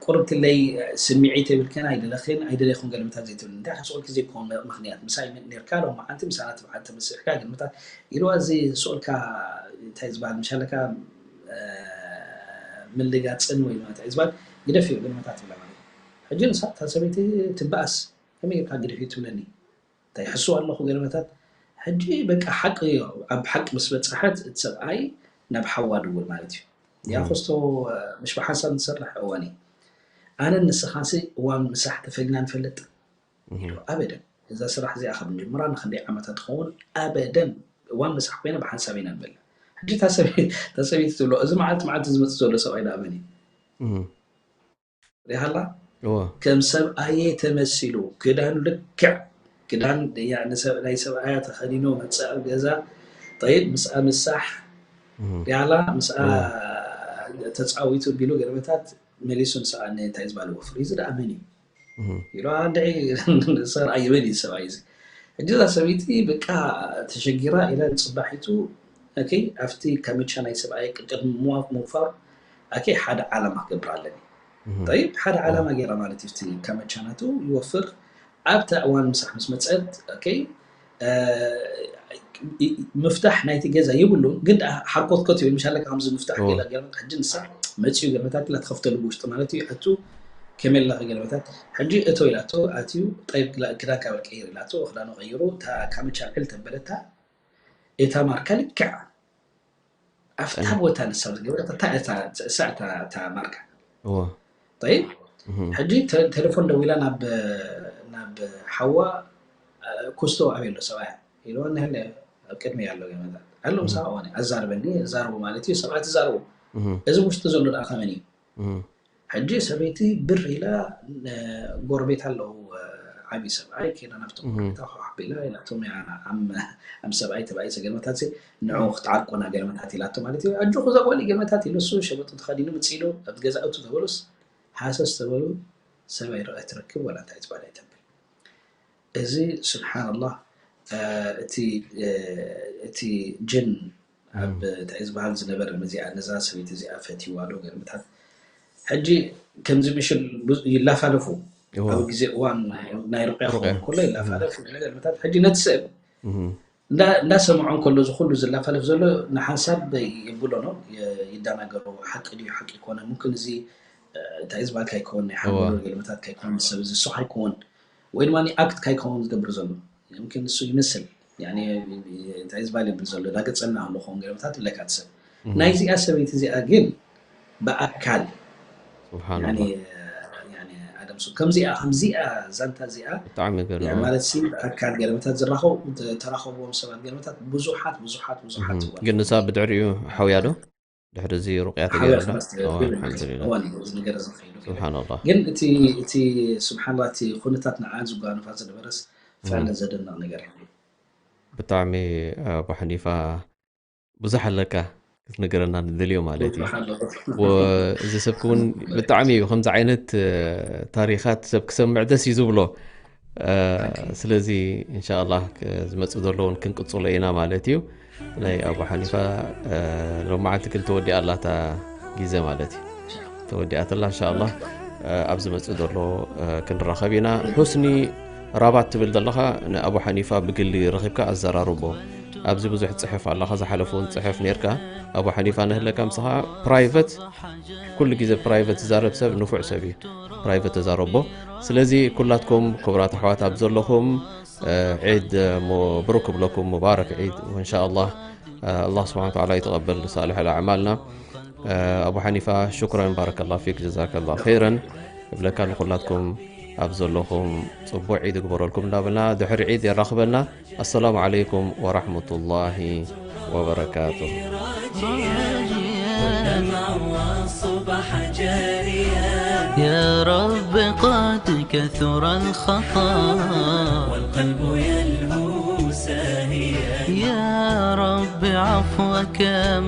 ቁርብትለይ፣ ስምዒት የብልክን፣ ኣይደለኽን፣ ኣይደለኹን ገለመታት ዘይትብል፣ እንታይ ኢኺ ስቕ ኢልኪ ዘይኮን ምኽንያት ምሳይ ነርካ፣ ሎማዓንቲ ምሳና ትብዓል ተመሲሕካ ገለመታት ኢልዋ፣ እዚ ስቕ ኢልካ እንታይ ዝበሃል ምሻለካ ምልጋፅን ወይ እንታይ ዝበሃል ግደፍዮ ገለመታት ይብላ ማለት እዩ። ሕጂ ንሳ እታ ሰበይቲ ትበኣስ፣ ከመይ ጌርካ ግደፍዮ ትብለኒ? እንታይ ሕስው ኣለኹ ገለመታት። ሕጂ በቃ ሓቂ ኣብ ሓቂ ምስ በፃሐት እቲ ሰብኣይ ናብ ሓዋ ድውል ማለት እዩ። ያ ኮስቶ ምሽ ብሓንሳብ ንሰርሕ እዋን እዩ። ኣነ ንስኻሲ እዋን ምሳሕ ተፈሊና ንፈልጥ? ኣበደን። እዛ ስራሕ እዚኣ ካብ ንጅምራ ንክንደይ ዓመታት ትኸውን? ኣበደን። እዋን ምሳሕ ኮይነ ብሓንሳብ ኢና ንበልዕ። ሕጂ እታ ሰበይቲ ትብሎ፣ እዚ መዓልቲ መዓልቲ ዝመፅእ ዘሎ ሰብኣይ ደኣ መን እዩ? ሪሃላ ከም ሰብኣየ ተመሲሉ ክዳን ልክዕ ክዳን ናይ ሰብኣያ ተኸዲኖ መፅእ ኣብ ገዛ። ጠይብ፣ ምስኣ ምሳሕ ሪሃላ ምስኣ ተፃዊቱ ቢሉ ገለመታት መሊሱ ንስኣ እንታይ ዝበሃል ወፍሪ እዚ ደኣ መን እዩ ኢሉ ኣንድዒ ሰብኣይ ይበል እዩ ሰብኣይ እዚ። ሕጂ እዛ ሰበይቲ በቃ ተሸጊራ ኢላ ንፅባሒቱ ኣብቲ ካመቻ ናይ ሰብኣይ ቅልጥፍ ምውፋር ሓደ ዓላማ ክገብር ኣለኒ። ጠይብ፣ ሓደ ዓላማ ገይራ ማለት እዩ። እቲ ካመቻ ናቱ ይወፍር። ኣብታ እዋን ምሳሕ ምስ መፀት ምፍታሕ ናይቲ ገዛ የብሉን፣ ግን ሓርኮትኮት ይብል ምሻለ ከምዚ ምፍታሕ ገላ ገርመት ሕጂ ንሳ መፅኡ ገርመታት ኢላ ትኸፍተሉ ብውሽጢ ማለት እዩ። ኣቱ ከመይ ኣለኺ ገርመታት ሕጂ እቶ ኢላቶ ኣትዩ። ጠይብ ክዳንካ በል ቀይር ኢላቶ ክዳኑ ቀይሩ እታ ካምቻ ልዕል ተበለታ እታ ማርካ ልክዕ ኣብታ ቦታ ንሳ ዝገበረት እታ እሳ እታ እታ ማርካ እዎ ጠይብ እህ ሕጂ ተ- ቴሌፎን ደዊላ ናብ ናብ ሓዋ ኩስቶ ኣበይ ኣሎ ሰብኣያ ኢልዋ ንህለ ኣብ ቅድሚ ኣሎ ገመታት ኣሎ ምሳ እዋን ኣዛርበኒ ዛርቡ ማለት እዩ ሰብኣያ ትዛርቡ እህ እዚ ውሽጢ ዘሎ ደኣ ከመን እዩ እህ ሕጂ ሰበይቲ ብር ኢላ ጎረቤት ኣለዉ ዓብዪ ሰብኣይ ከይዳ ናብቶም ጎረቤታ ከሓቢላ ኢላቶም እያ ኣም ኣም ሰብኣይ ተባኢ ገለመታት ንዑ ክትዓርቆና ገለመታት ኢላቶ ማለት እዩ ኣጆኹ እዛ ጓል ገለመታት ኢሉ እሱ ሸበጡ ተኸዲኑ ምፅ ኢሉ ኣብቲ ገዛ እቱ ተበሉስ ሃሰስ ተበሉ ሰበይ ርኣ ትረክብ ወላ እንታይ ዝበሃል ኣይተብል እዚ ስብሓንላህ እቲ እቲ ጅን ኣብ እንታይ ዝበሃል ዝነበረ ነዚኣ ነዛ ሰበይቲ እዚኣ ፈትዋ ዶ ገለመታት ሕጂ ከምዚ ምሽል ይላፋለፉ እዎ። ኣብ ግዜ እዋን ናይ ሩቅያ ሩቅያ። ክኸውን ከሎ ይላፋለፍ ገለመታት። ሕጂ ነቲ ሰብ እንዳ- እንዳሰምዖ እንከሎ እዚ ኩሉ ዝላፋለፍ ዘሎ ንሓንሳብ የብሎ ነው፣ የ- ይደናገሩ። ሓቂ ድዩ ሓቂ ይኮነ? ሙምክን እዚ እ፣ እንታይ ዝበሃል ካይኮን ናይ ሓንጎሎ ገለመታት ካይኮን ሰብ እዚ እሱ ካይኮን ወይ ድማ ኣክት ካይኮን ዝገብር ዘሎ። ሙምክን እሱ ይመስል ያኒ እንታይ ዝበሃል ይብል ዘሎ ዳገጸና ኣሎ ኸውን ገለመታት ይብለካ እቲ ሰብ። ናይዚኣ ሰበይቲ እዚኣ ግን ብኣካል ያኒ ኣደም ሱ ከምዚኣ ከምዚኣ ዛንታ እዚኣ ብጣዕሚ ገርም። ማለት ሲ ብኣካል ገለመታት ዝራኸቡ ተራኸብዎም ሰባት ገለመታት ብዙሓት ብዙሓት ብዙሓት እዋን። ግን ንሳ ብድሕሪኡ ሓውያ ዶ? ድሕሪ እዚ ሩቅያ ተገይሩ ሓውያ ዶ? ክመስል ኦ፣ ይብል ማለት ኣልሓምዱሊላህ። እዋን እዩ እዚ ነገር እዚ ከይዱ። ስብሓንላህ። ግን እቲ እቲ ስብሓንላ እቲ ኩነታት ንዓን ዝጓነፋ ዝነበረስ ፍዕለ ዘደንቕ ነገር እዩ። ብጣዕሚ ኣቡ ሓኒፋ ብዙሕ ኣለካ ክትነገረና ንደልዮ ማለት እዩ። ብዙሕ ኣሎ። ወ- እዚ ሰብ እውን ብጣዕሚ እዩ ከምዚ ዓይነት እ፣ ታሪኻት ሰብ ክሰምዕ ደስ እዩ ዝብሎ። እ፣ ስለዚ እንሻላ ዝመፅእ ዘሎ እውን ክንቅፅሎ ኢና ማለት እዩ። ናይ ኣቡ ሓኒፋ እ፣ ሎማዓንቲ ግን ተወዲኣ ኣላታ ግዜ ማለት እዩ። ተወዲኣትላ እንሻላ ኣብ ዝመፅእ ዘሎ እ፣ ክንራኸብ ኢና። ሑስኒ ራባት ትብል ዘለኻ ንኣቡ ሓኒፋ ብግሊ ረኺብካ ኣዘራርቦ። ኣብዚ ብዙሕ ትፅሕፍ ኣለኻ፣ ዝሓለፉ እውን ትፅሕፍ ነርካ። ኣቡ ሓኒፋ ንህለካ ምስኻ ፕራይቨት ኩሉ ግዜ ፕራይቨት ዝዛረብ ሰብ ንፉዕ ሰብ እዩ። ፕራይቨት ተዛረቦ። ስለዚ ኩላትኩም ክቡራት ኣሕዋት ኣብ ዘለኹም ዒድ ሙብሩክ እብለኩም፣ ሙባረክ ዒድ። ወእንሻ ኣላህ ኣላህ ስብሓነ ወተዓላ ይተቐበል ሳልሕ ኣዕማልና። ኣቡ ሓኒፋ ሽኩረን ባረከላ ፊክ ጀዛከላ ኸይረን እብለካ ንኩላትኩም ኣብ ዘለኹም ጽቡቕ ዒድ ይግበረልኩም እንዳበልና ድሕሪ ዒድ የራኽበና። ኣሰላሙ ዓለይኩም ወራሕመቱላሂ ወበረካቱ። يا رب قد كثر الخطا والقلب يلهو ساهيا. يا رب عفوك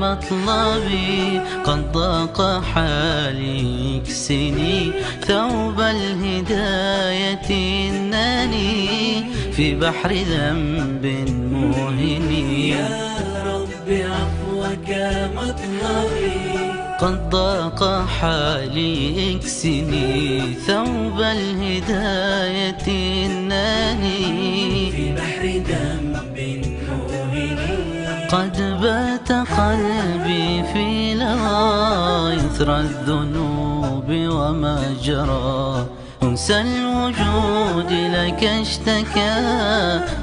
مطلبي قد ضاق حالي اكسني ثوب الهداية إنني في بحر ذنب موهن. يا رب عفوك مطلبي قد ضاق حالي اكسني ثوب الهداية إنني في بحر ذنب موهن. قد بات قلبي في لظى إثر الذنوب وما جرى. أنسى الوجود لك اشتكى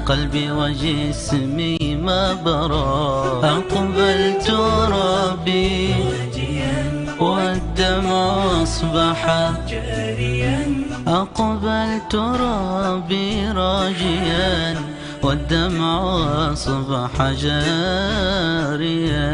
قلبي وجسمي ما برى. أقبلت ربي والدمع أصبح جاريا. أقبلت ربي راجيا والدمع أصبح جاريا.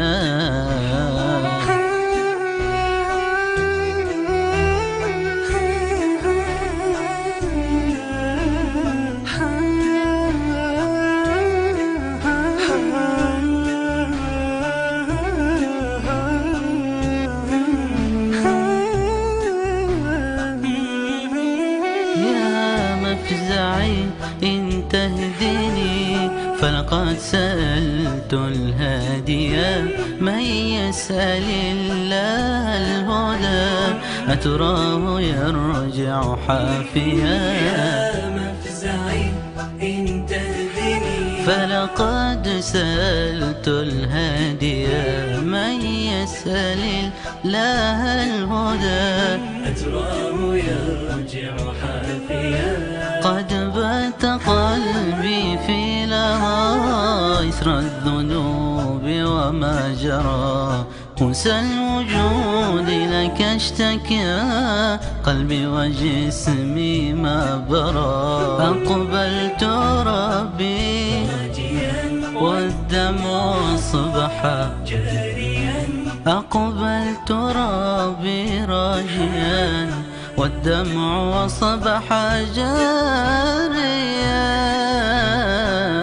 يا مفزعي إن تهدني فلقد سألت الهادي من يسأل الله الهدى أتراه يرجع حافيا. يا مفزعي إن تهدني فلقد سألت الهادي من يسأل الله الهدى أتراه يرجع حافيا. قد بات قلبي في لظى إثر الذنوب وما جرى. أنسى الوجود لك اشتكى قلبي وجسمي ما برى. أقبلت ربي والدمع أصبح جاريا. أقبلت ربي راجيا والدمع أصبح جاريا.